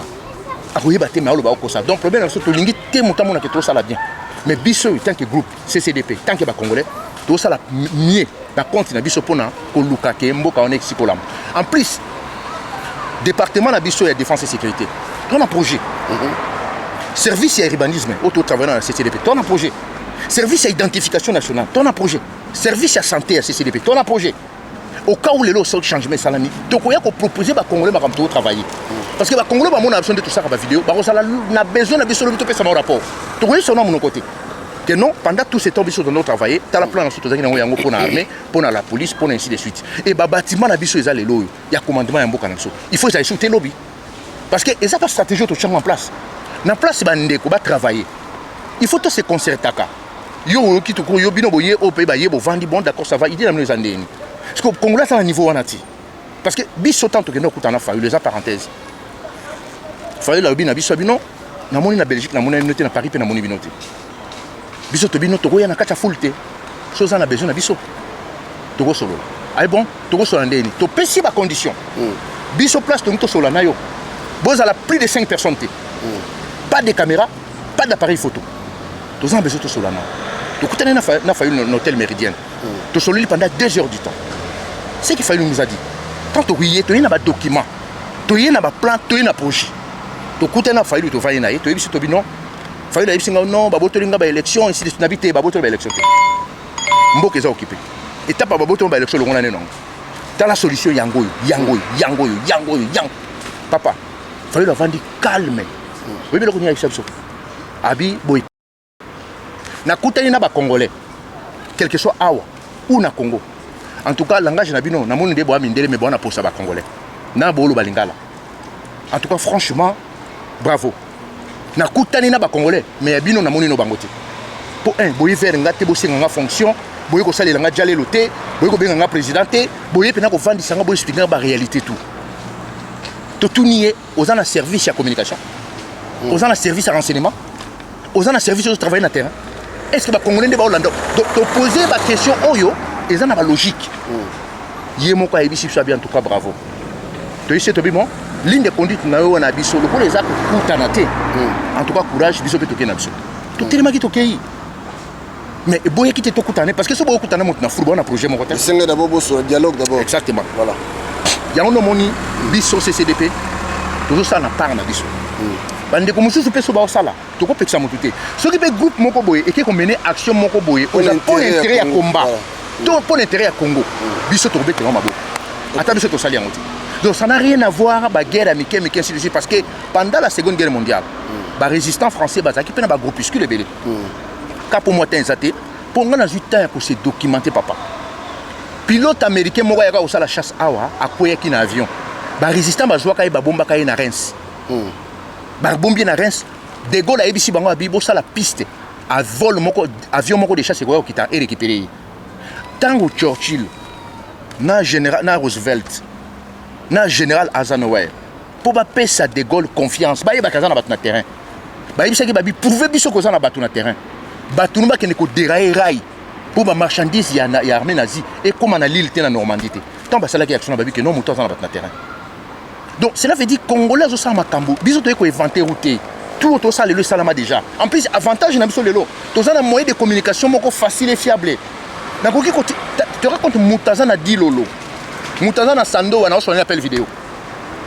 Akoyeba te, mais aloba okosa. Donc problème na biso, tolingi te moto amonake tosala bien. Mais biso, tant que groupe CCDP, tant que bacongolais, tosala mieux na compte na biso mpona koluka ke mboka wana esikolama. En plus, département na biso ya défense et sécurité, to na projet service ya urbanisme oyo totravaille na CCDP, to na projet service ya identification nationale, to na projet service ya santé ya CCDP, to na projet. Au cas où lelo soki changement esalami, tokoya kopropose bacongolais makambo tokotravaille, parce que bacongolais bamona biso nde tosaka bavideo, bakozala na besoin na biso lobi topesa bango rapport. Tokoyebisa na monoko te que non, pendant tout ce temps biso tondo travailler, tala plan na biso tozalaki nango yango mpona armée, mpona la police, mpona ainsi de suite. E babâtiment na biso eza lelo oyo ya commandement ya mboka na biso, il faut ezala esu te lobi, parce que eza pa stratégie oyo totiango en place. Na place bandeko batravailler, il faut tose concertaka. Yo oyoki toko yo bino boye oyo mpe baye bovandi: "Bon, d'accord, ça va, idée na bino eza ndeni?" Parce que Congolais aza na niveau wana ti, parce que biso tant tokende kokutana na Fayulu, eza parenthèse. Fayulu alobi na biso: "Bino namoni na Belgique, namoni bino te na Paris, mpe namoni bino te. Biso to bino tokoya na kati ya foule te. So oza na besoin na biso, tokosolola." Aye: "Bon, tokosolola ndeni?" Topesi bacondition. Biso place tongi tosolola na yo, bozala plus de 5 personnes te, pas de caméra, pas d'appareil photo. Toza na besoin tosolola na yo. Tokutani na Fayulu na hôtel Méridienne, tosololi pendant 2 heures du temps. Ce que Fayulu nous a dit, tant tokoye, toye na badocument, toye na baplan, toye na projet. Tokutani na Fayulu, tovandi na ye, toyebisi tobi non. Fayulu ayebisi nga: "Non, babotoli nga baélection ainsi de suite." Nabi te, babotoli baélection te, mboka eza occupé. Étape ya babotoli baélection, longola nde nango. Tala solution yango oyo, yango oyo, yango oyo, yango oyo, yango. Papa Fayulu avandi calme. Oyebi eloko nini ayebisa biso? Abi boye: "Nakutani na bacongolais, quelque soit awa ou na Congo. En tout cas, langage na bino, namoni nde boya mindele, mais boya na posa bacongolais na booloba lingala. En tout cas, franchement, bravo. Nakutani na bacongolais, mais ya bino namoni no bango te. Mpo un boye vers nga te, bosenga nga fonction, boye kosalela nga jalelo te, boye kobenga nga président te, boye mpena kovandisa nga, boye explique nga baréalité tout." Totuni ye: "Oza na service ya communication, oza na service ya renseignement, oza na service oyo travaille na terrain? Est ce que bacongolais nde baolanda?" Topose baquestion oyo eza na balogique. Ye moko ayebisi biso abi: "En tout cas, bravo." Toyisi tobi: "Bon, ligne de conduite na yo wana, biso lokola eza kokutana te, en tout cas courage." Biso mpe tokei na biso, totelemaki, tokei, mais eboyaki te tokutana, parce que so boyokutana moto na fulu, bona projet moko te. Esenge d'abord bosola dialogue d'abord. Exactement, voilà. Yango nomoni biso CCDP tozosala na part na biso. Bandeko mosusu mpe so baosala, tokopekisa motu te. Soki mpe groupe moko boye eke komene action moko boye mpo na intérêt ya combat to mpo na intérêt ya Congo, biso tokobetela maboko, ata biso tosali yango te. Donc ça n'a rien à voir baguerre ya mike mike, ainsi de suite, parce que pendant la Seconde Guerre mondiale, barésistant français bazalaki mpe na bagroupuscule ebele. Ka mpo mwa temps eza te mpo nga nazwi temps ya kose documenter. Papa, pilote américain moko ayaka kosala chasse awa, akweyaki na avion. Barésistant bazwaka ye, babombaka ye na Reims. Babombi ye na Reims. De Gaulle ayebisi bango abi: "Bosala piste a vol moko, avion moko de chasse ekoya kokita erécupéré ye." Ntango Churchill na général na Roosevelt na général Eisenhower Mpo bapesa De Gaulle confiance, bayebaka aza na bato na terrain. Bayebisaki babi prouve biso koza na bato na terrain, bato no bakende koderaye rail mpo bamarchandise ya armée nazi ekóma na Lille te, na Normandie te. Ntango basalaki action na babi ke non, moto aza na bato na terrain. Donc cela veut dire Congolais azosala makambo, biso toye koinventer route te. Tout oyo tosala lelo esalama déjà. En plus, avantage na biso lelo, toza na moyen de communication moko facile et fiable. Nakoki te raconte, moto aza na Dilolo, moto aza na Sando wana, osala appel vidéo.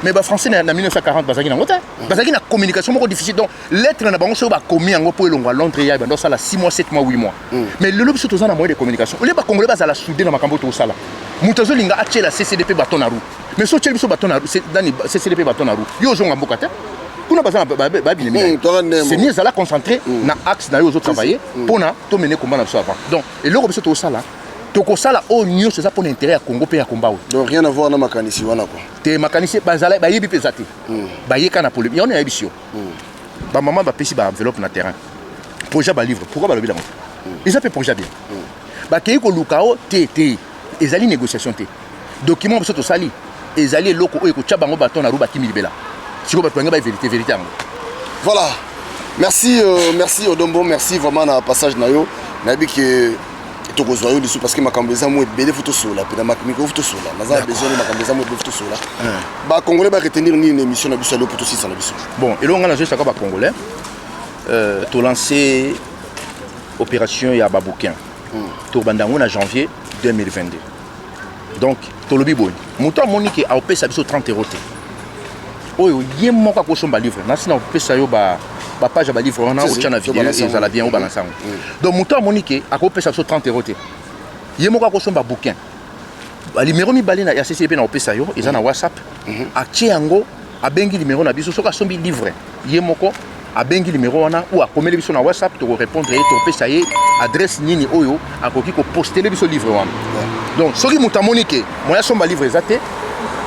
Mais bafrançais na 1940 bazalaki nango te, bazalaki na communication moko difficile. Donc lettre na bango, soki bakomi yango mpo elongwa Londres, ya bando osala 6 mois, 7 mois, 8 mois. Mais lelo biso toza na moyen de communication. Olie bacongolais bazala soudé na makambo oyo tosala. Moto azolinga atiela CCDP baton na roue, mais so otieli biso baton na nani, CCDP baton na roue, yo ozonga mboka te. Kuna baza babinemi. C'est mieux ezala concentré na axe na yo ozotravailler mpona tomene komba na biso avant. Donc eloko biso tokosala, tokosala oyo nyonso eza mpona intérêt ya Congo mpe ya komba oyo. Donc rien à voir na makanisi wana quoi. Te, makanisi bazala bayebi mpe eza te, bayeka na polémique. Yango nayebisi yo, bamama bapesi baenveloppe na terrain, projet balivre. Pourquoi balobi yango? Eza mpe projet bien. Bakei koluka o te te, ezali négociation te. Document biso tosali ezali eloko oyo ekotya bango baton na roue, bakimi libela. Sikoyo bato bange bavérité, vérité yango. Voilà, merci, merci Odombo, merci vraiment na passage na yo. Nayebi ke tokozwa yo lisusu parce que makambo eza mo ebele, faut tosola mpe na mikro, faut tosola. Naza na besoin, makambo eza mo ebele, faut tosola. Bacongolais baretenir nini na émission na biso ya lelo po tosisa na biso? Bon, eloko ngai nazoyesaka bacongolais, tolance opération ya babouquin. Tobanda yango na janvier 2022. Donc tolobi boye, moto amoni ke aopesa biso 30 euro te, oyo ye moko akosomba livre, nasi na kopesa yo bapage ya balivre wana, otya na video, ezala bien, obalansa yango. Donc moto amoni ke akopesa biso 30 euro te, ye moko akosomba bouquin, banuméro mibale ya CCP na kopesa yo eza na WhatsApp. Atie yango, abengi numéro na biso. Soki asombi livre ye moko, abengi numéro wana ou akomeli biso na WhatsApp, tokorépondre ye, topesa ye adresse nini oyo akoki kopostele biso livre wana. Donc soki moto amoni ke moya asomba livre eza te,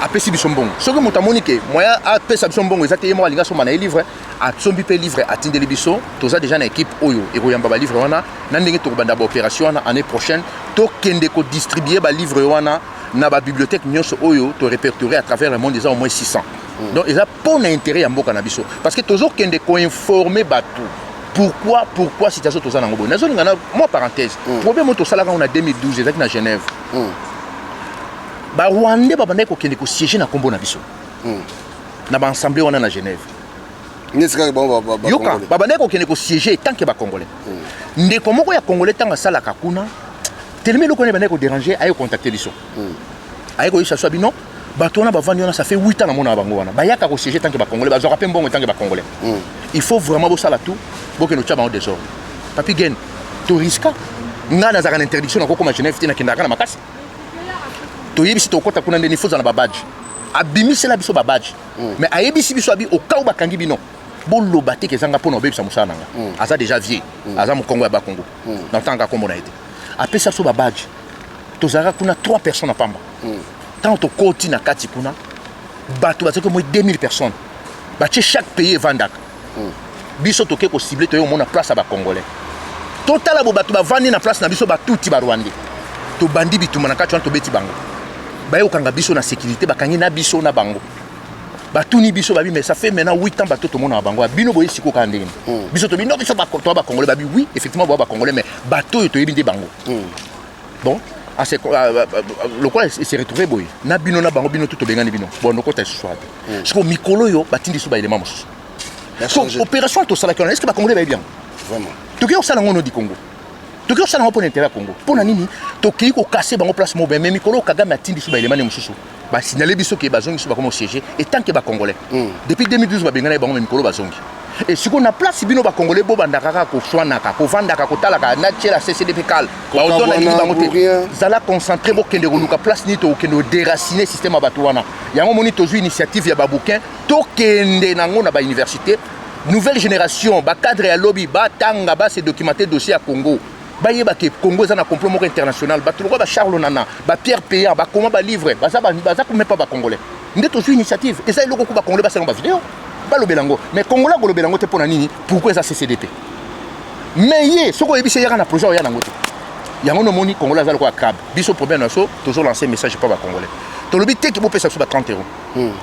apesi biso mbongo. Soki moto amoni ke moya apesa biso mbongo eza te, ye moko alingi asomba na ye livre, asombi mpe livre, atindeli biso. Toza déjà na équipe oyo ekoyamba balivre wana. Na ndenge tokobanda baopération wana année prochaine, tokende kodistribue balivre wana na babibliothèque nyonso oyo torépertorié à travers le monde, eza au moins 600. Donc eza mpo na intérêt ya mboka na biso, parce que tozokende koinforme bato pourquoi situation toza nango boye. Nazolinga na mwa parenthèse. Problème oyo tosalaka ngo na 2012 ezalaki na Genève. Barwandais babandaki kokende kosiéger na nkombo na biso na baassemblée wana na Genève. Neti kaka bango. Yoka, babandaki kokende kosiéger tant que bacongolais. Ndeko moko ya congolais, ntango asalaka kuna, telemi eloko wana ebandaki kodéranger, aye kocontacte biso, aye koyebisa biso bino bato wana bavandi wana, ça fait 8 ans namona bango wana, bayaka kosiéger tant que bacongolais, bazwaka mpe mbongo tant que bacongolais. Il faut vraiment bosala tout, bokende otya bango désordre. Papi Gen, toriska ngai nazalaka na interdiction nakokoma Genève te, nakendaka na makasi. Toyebisi tokɔta kuna ndeni, faut zala na babadge. Abimisela biso babadge, mais ayebisi biso abi au cas où bakangi bino, boloba te kezanga mpona obebisa mosala na nga. Aza déjà vieux, aza mokongo ya Bakongo, na ntanga nkombo na ye te. Apesa biso babadge, tozalaka kuna 3 personnes na pamba. Ntango tokoti na kati kuna, bato bazalaki moins 2000 personnes, batie chaque pays evandaka. Biso toke kocible, toye omona place ya bacongolais, totala bo bato bavandi na place na biso, batuti barwandais. Tobandi bitumba na kati wana, tobeti bango, baye kokanga biso na sécurité, bakangi na biso na bango. Batuni biso babi: "Mais ça fait maintenant 8 ans bato tomonaka bango, bino boye sikoyo kaka ndenge biso tobi no biso toa bacongolais?" Babi: "Oui, effectivement, boa bacongolais, mais bato oyo toyebi nde bango." Bon, lokola se retrouve boye na bino na bango, bino tu tobengani bino. Bon, nokota lisusu te. Sikoyo mikolo oyo batindi biso baelema mosusu. So opération tosalaki wana, est ce que bacongolais bayebi yango? Tokoki kosala yango nodi Congo, tokoki kosala yango mpo na intérêt ya Congo. Mpo na nini tokei kokase bango place moko? Mais mikolo Kagame atindi biso baelema ne mosusu, basignale biso ke bazongi biso, bakoma siéger en tant que bacongolais. Depuis 2012 babengani bango, mais mikolo bazongi. E sikoyo na place bino bacongolais bobandaka kaka koswanaka, kovandaka, kotalaka natiela CCDP kal baotonalingi bango te. Zala concentré, bokende koluka place nini tokokende kodéraciner système ya bato wana. Yango moni tozwi initiative ya babouquin, tokende nango na bauniversité. Nouvelle génération, bacadre ya lobi, batanga, base documenter dossier ya Congo, bayeba ke Congo eza na complot moko international. Bato lokola bacharles Onana, bapierre Péan bakoma balivre, baza même pas bacongolais. Nde tozwi initiative, eza eloko ko bacongolais basala bavideo, balobela yango. Mais congolais akolobela yango te. Mpo na nini? Pourquoi? Eza CCDP. Mais ye soki oyebisi, eyaka na projet oya nango te. Yango nomoni congolais aza lokola crabe. Biso problème na biso, tozolance message mpo bacongolais. Tolobi te ke bopesa biso ba 30 euros.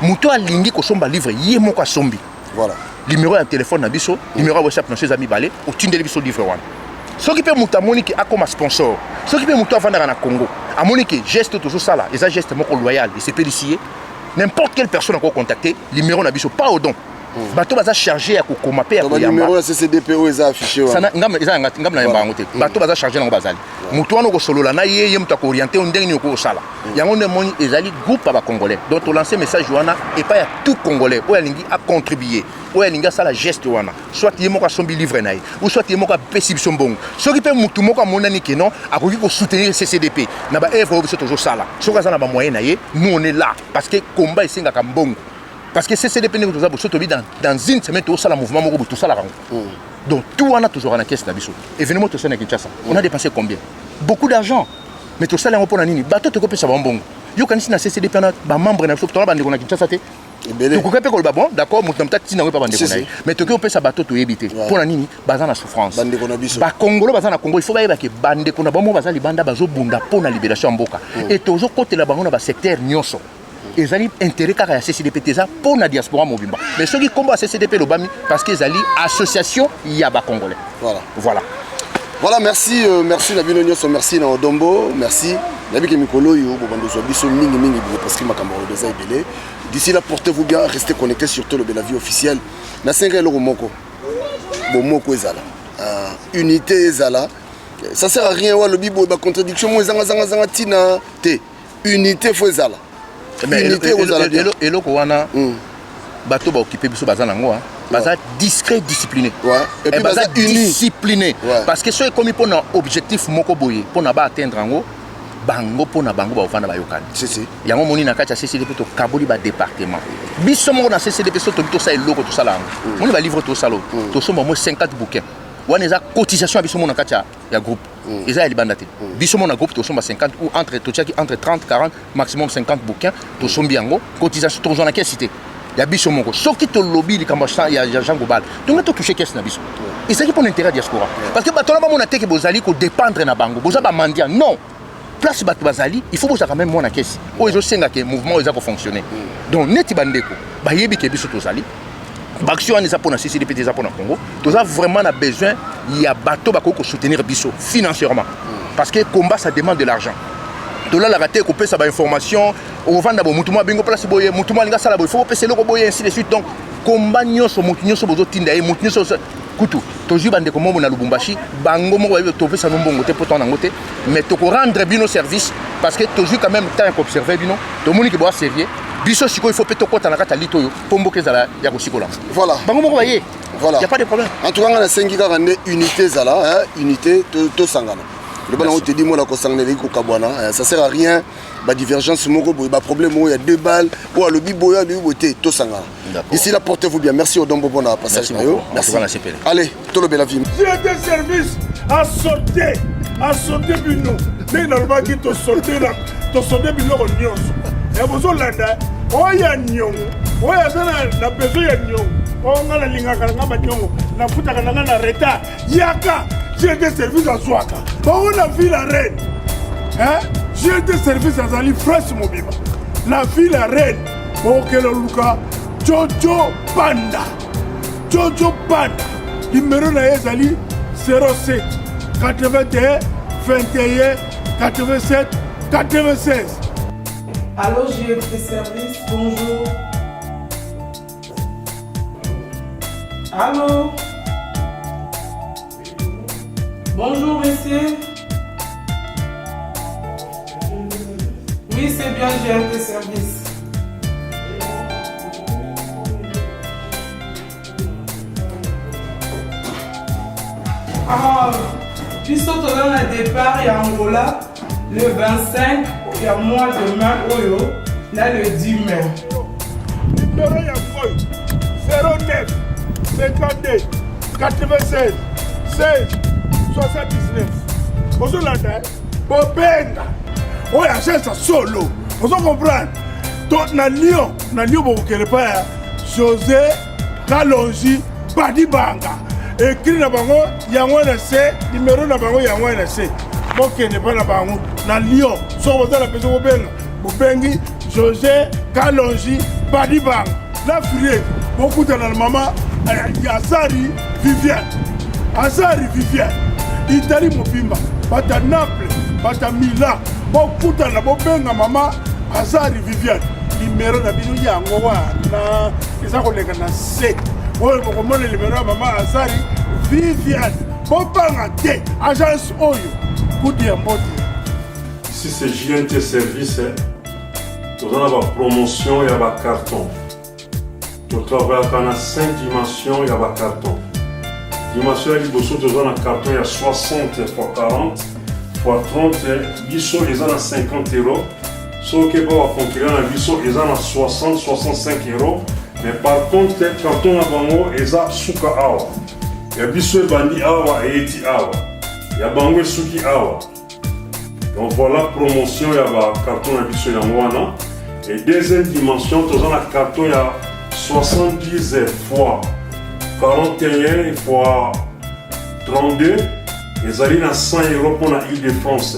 Moto alingi kosomba livre, ye moko asombi. Voilà. Numéro ya telefone na biso, numéro ya WhatsApp na biso eza mibale, otindeli biso livre wana. Soki mpe moto amoni ke akoma sponsor, soki mpe moto avandaka na Congo amoni ke geste tozosala eza geste moko loyal, esepelisi ye, n'importe quelle personne ako contacter numéro na biso, pas odon. Bato baza chargé ya kokoma mpe ya koyamba. Numéro ya CCDP oyo eza affiché wana. Ngambo eza ngambo na yamba yango te. Bato baza chargé nango bazali. Moto wana okosolola na ye, ye moto akooriente yo ndenge nini okosala. Yango nde moni ezali groupe ya bacongolais. Donc tolance message wana epai ya tout congolais oyo alingi acontribuer, oyo alingi asala geste wana, soit ye moko asombi livre na ye, ou soit ye moko apesi biso mbongo. Soki mpe motu moko amonani ke non, akoki kosoutenir CCDP na baœuvre oyo biso tozosala, soki aza na bamoyen na ye, nous on est là, parce que combat esengaka mbongo. Parce que CCDP ndenge toza boso tobi dans une semaine tosala mouvement moko boye, tosalaka yango. Donc tout wana tozwaka na caisse na biso. Événement tosala na Kinshasa, on a dépensé combien? Beaucoup d'argent. Mais tosala yango mpona nini? Bato tokopesa bango mbongo. Yokanisi na CCDP wana bamembre na biso, tona bandeko na Kinshasa te. Tokoki mpe koloba bon d'accord, moto na moto atinda yango epa bandeko na ye, mais tokoki kopesa bato toyebi te. Mpona nini? Baza na souffrance. Bakongolo baza na Congo, il faut bayeba ke bandeko na bango baza libanda bazobunda mpona libération ya mboka. Et tozokotela bango na basecteur nyonso. Ezali intérêt kaka ya CCDP te, eza mpo na diaspora mobimba. Mais soki kombo ya CCDP elobami, parce que ezali association ya bacongolais. Voilà. Voilà. Voilà, merci, merci na bino nyonso, merci na Odombo, merci. Nabiki mikolo oyo bobando zwa biso mingi mingi boye parce que makambo oyo eza ebele. D'ici là, portez-vous bien, restez connectés sur Tolobela Vie officielle. Nasenga eloko moko. Bomoko ezala. Unité ezala. Ça sert à rien wa lobi boye ba contradiction mo ezanga zanga zanga tina te. Unité faut ezala. Unité ozala bien. Eloko wana bato baokipe biso baza nango, baza discret, discipliné. Et puis baza baza unis. Discipliné. Parce que soki ekomi mpona objectif moko boye, mpona baatteindre yango, bango mpona bango baovanda bayokani. Si, si. Yango moni na kati ya CCDP tokaboli badépartement. Biso moko na CCDP, so tobi tosala eloko, tosala yango. Moni balivre tosala oyo, tosomba mo 50 bouquin wana, eza cotisation ya biso moko na kati ya groupe, eza ya libanda te. Biso moko na groupe tosomba 50 ou entre, totiaki entre 30, 40, maximum 50 bouquin, tosombi yango, cotisation tozwa na kesi te, ya biso moko. Soki tolobi likambo ya Jean Goubald, tonge totouche kese na biso, ezalaki mpona intérêt ya diaspora, parce que bato wana bamona te ke bozali kodépendre na bango, boza bamandia. Non, place bato bazali, il faut bozalaka même mwana kesi oyo ezosenga ke mouvement oyo eza kofonctionner. Donc neti bandeko bayebi ke biso tozali, baaction wana eza mpona CCDP te, eza mpona Congo. Toza vraiment na besoin ya bato bakoki kosoutenir biso financièrement, parce que combat, ça demande de l'argent. Tolalaka te kopesa bainformation, ovanda bo mutu mo abengo place boye, mutu mo alingi asala boye, faut kopesa eloko boye, ainsi de suite. Donc combat nyonso, mutu nyonso bozotinda ye, mutu nyonso kutu tozwi bandeko moko na Lubumbashi, bango moko bayebi, topesa no mbongo te mpo tona yango te, mais tokorendre bino service, parce que tozwi quand même temps ya koobserve bino, tomoni ke boa sérieux. Biso sikoyo il faut mpe tokɔta na kati ya lito oyo mpo mboka ezala ya kosikolama. Voilà. Bango moko baye. Voilà. Y a pas de problème. En tout cas, nga nasengi kaka nde unité ezala, hein, unité, tosangana. Loba nango tedi mona kosangana eleki kokabwana. Ça sert à rien badivergence moko boye, baproblème oyo ya deux balles, oyo alobi boye, alobi boye te, tosangana. D'ici là, portez-vous bien. Merci Odombo mpona passage Merci na yo. beaucoup. En tout cas, nasepeli. Allez, tolobela vie. GT Service asorte, asorte bino ndenge nalobaki, tosorte na tosorte biloko nyonso ya bozolanda. Oyo ya niongo, oyo aza na besoin ya niongo, oyo nga nalingaka na nga baniongo, nafutaka na nga na retard, yaka GT Service azwaka bango na ville ya Reine. GT Service azali France mobimba na ville ya Reine. Okele oluka Jojo Panda. Jojo Panda, numéro na ye ezali 07 81 21 87 96. Allô, GFT Service, bonjour. Allô? Bonjour, monsieur. Oui, c'est bien GFT Service. Ah, biso toza na départ ya Angola le 25 ya mois de mai oyo na le 10 mai. Numéro ya oyo 09 52 96 16 79. Ozolanda, bobenga oyo agence ya solo, ozo comprendre. To na Lyon, na Lyon bokokende epai ya José Kalonji Badibanga. Écrit na bango yango na se, numéro na bango yango na se. Bokende epai na bango na Lyon. Soki boza na besoin, bobenga, bobengi. José Kalonji Badibanga na Friez. Bokutana na mama Azari Viviane, Azari Viviane, Italie mobimba, bata Naples, bata Milan, bokutana, bobenga mama Azari Viviane. Nimero na bino yango wana eza koleka na se oyo, bokomona nimero ya mama Azari Viviane. Bobanga te, agence oyo kudi ya mbote. Ici c'est JNT Service, toza na bapromotion ya bacarton. Totravaillaka na 5 dimension ya bacarton. Dimension ya liboso, toza na carton ya 60 x 40 x 30. Biso eza na 50 euro. Soki mpo baconcurrent na biso eza na 60, 65 euro. Mais par contre, carton na bango eza suka awa, ya biso ebandi awa, eyeti awa, ya bango esuki awa. Donc voilà promotion ya bacarton na biso yango wana. Et deuxième dimension, toza na carton ya 70 fois 41 fois 32, ezali na 100 euro mpona Ile de France,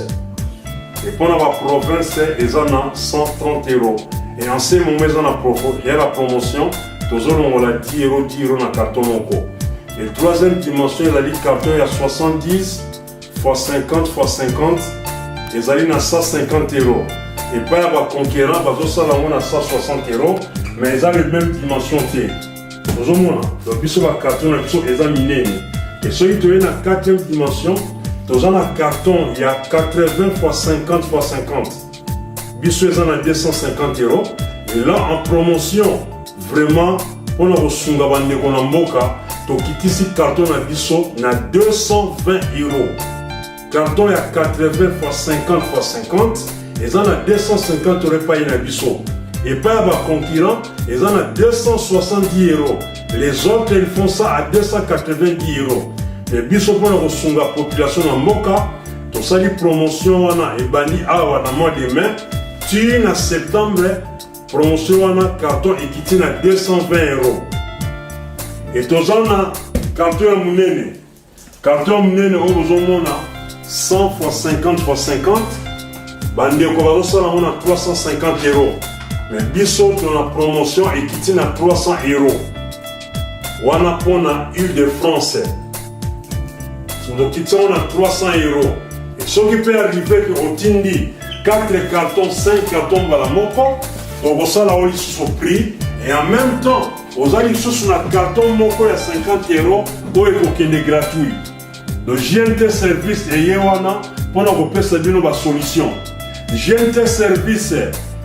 et mpona baprovince eza na 130 euro. Et en ce moment eza na ya la promotion, tozolongola 10 euro, 10 euro na carton moko. Et troisième dimension ezali carton ya 70 fois 50 fois 50, ezali na 150 euro. Epai ya baconcurrent bazosala yango na 160 euro, mais eza le même dimension te, ozomona. Donc biso bacarton na biso eza minene. Et soki toye na quatrième dimension, toza na carton ya 80 fois 50 fois 50, biso eza na 250 euro. Et là en promotion vraiment mpona kosunga bandeko na mboka, tokitisi carton na biso na 220 euro. Carton ya 80 fois 50 fois 50 eza na 250 euro epai na biso. Epai ya baconcurrent eza na 270 euros. Les autres, ils font ça à 290 euros. Mais biso, mpona kosunga population na mboka, tosali promotion wana ebandi awa na mois de mai ti na septembre. Promotion wana, carton ekiti na 220 euros. E toza na carton ya monene. Carton ya monene oyo bozomona, 100 fois 50 fois 50, bandeko bazosala yango na 350 euros. Mais biso tona promotion, ekiti na 300 euros wana mpona Ile de France. Tokiti yango na 300 euros. E soki mpe arrive ke otindi 4 carton, 5 carton mbala moko, tokosala oyo lisusu prix. Et en même temps oza lisusu na carton moko ya 50 euro oyo ekokende gratuit. Donc GNT Service eye wana mpona kopesa bino basolution. GNT Service,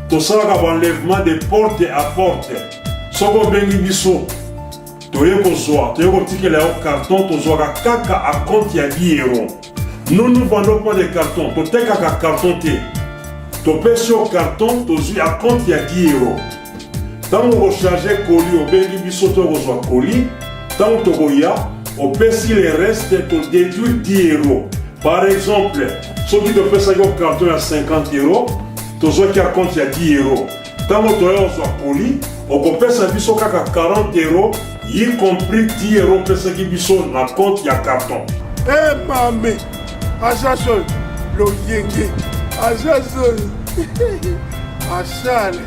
tosalaka baenlèvement de porte à porte. Soki obengi biso, toye kozwa, toye kotikela yo carton, tozwaka kaka acompte ya 10 euro. Nous, nous vendons pas de carton, totekaka carton te. Topesi yo carton, tozwi acompte ya 10 euro. Ntango okocharge colis, obengi biso, to kozwa colis. Ntango tokoya, opesi le reste, todéduire 10 euro. Par exemple, soki topesaki yo carton ya 50 euro, tozwaki acompte ya 10 euro, ntango toya kozwa colis, okopesa biso kaka 40 euro, y compris 10 euro opesaki biso na compte ya carton. E mame, agence oyo loyenge, agence oyo asale.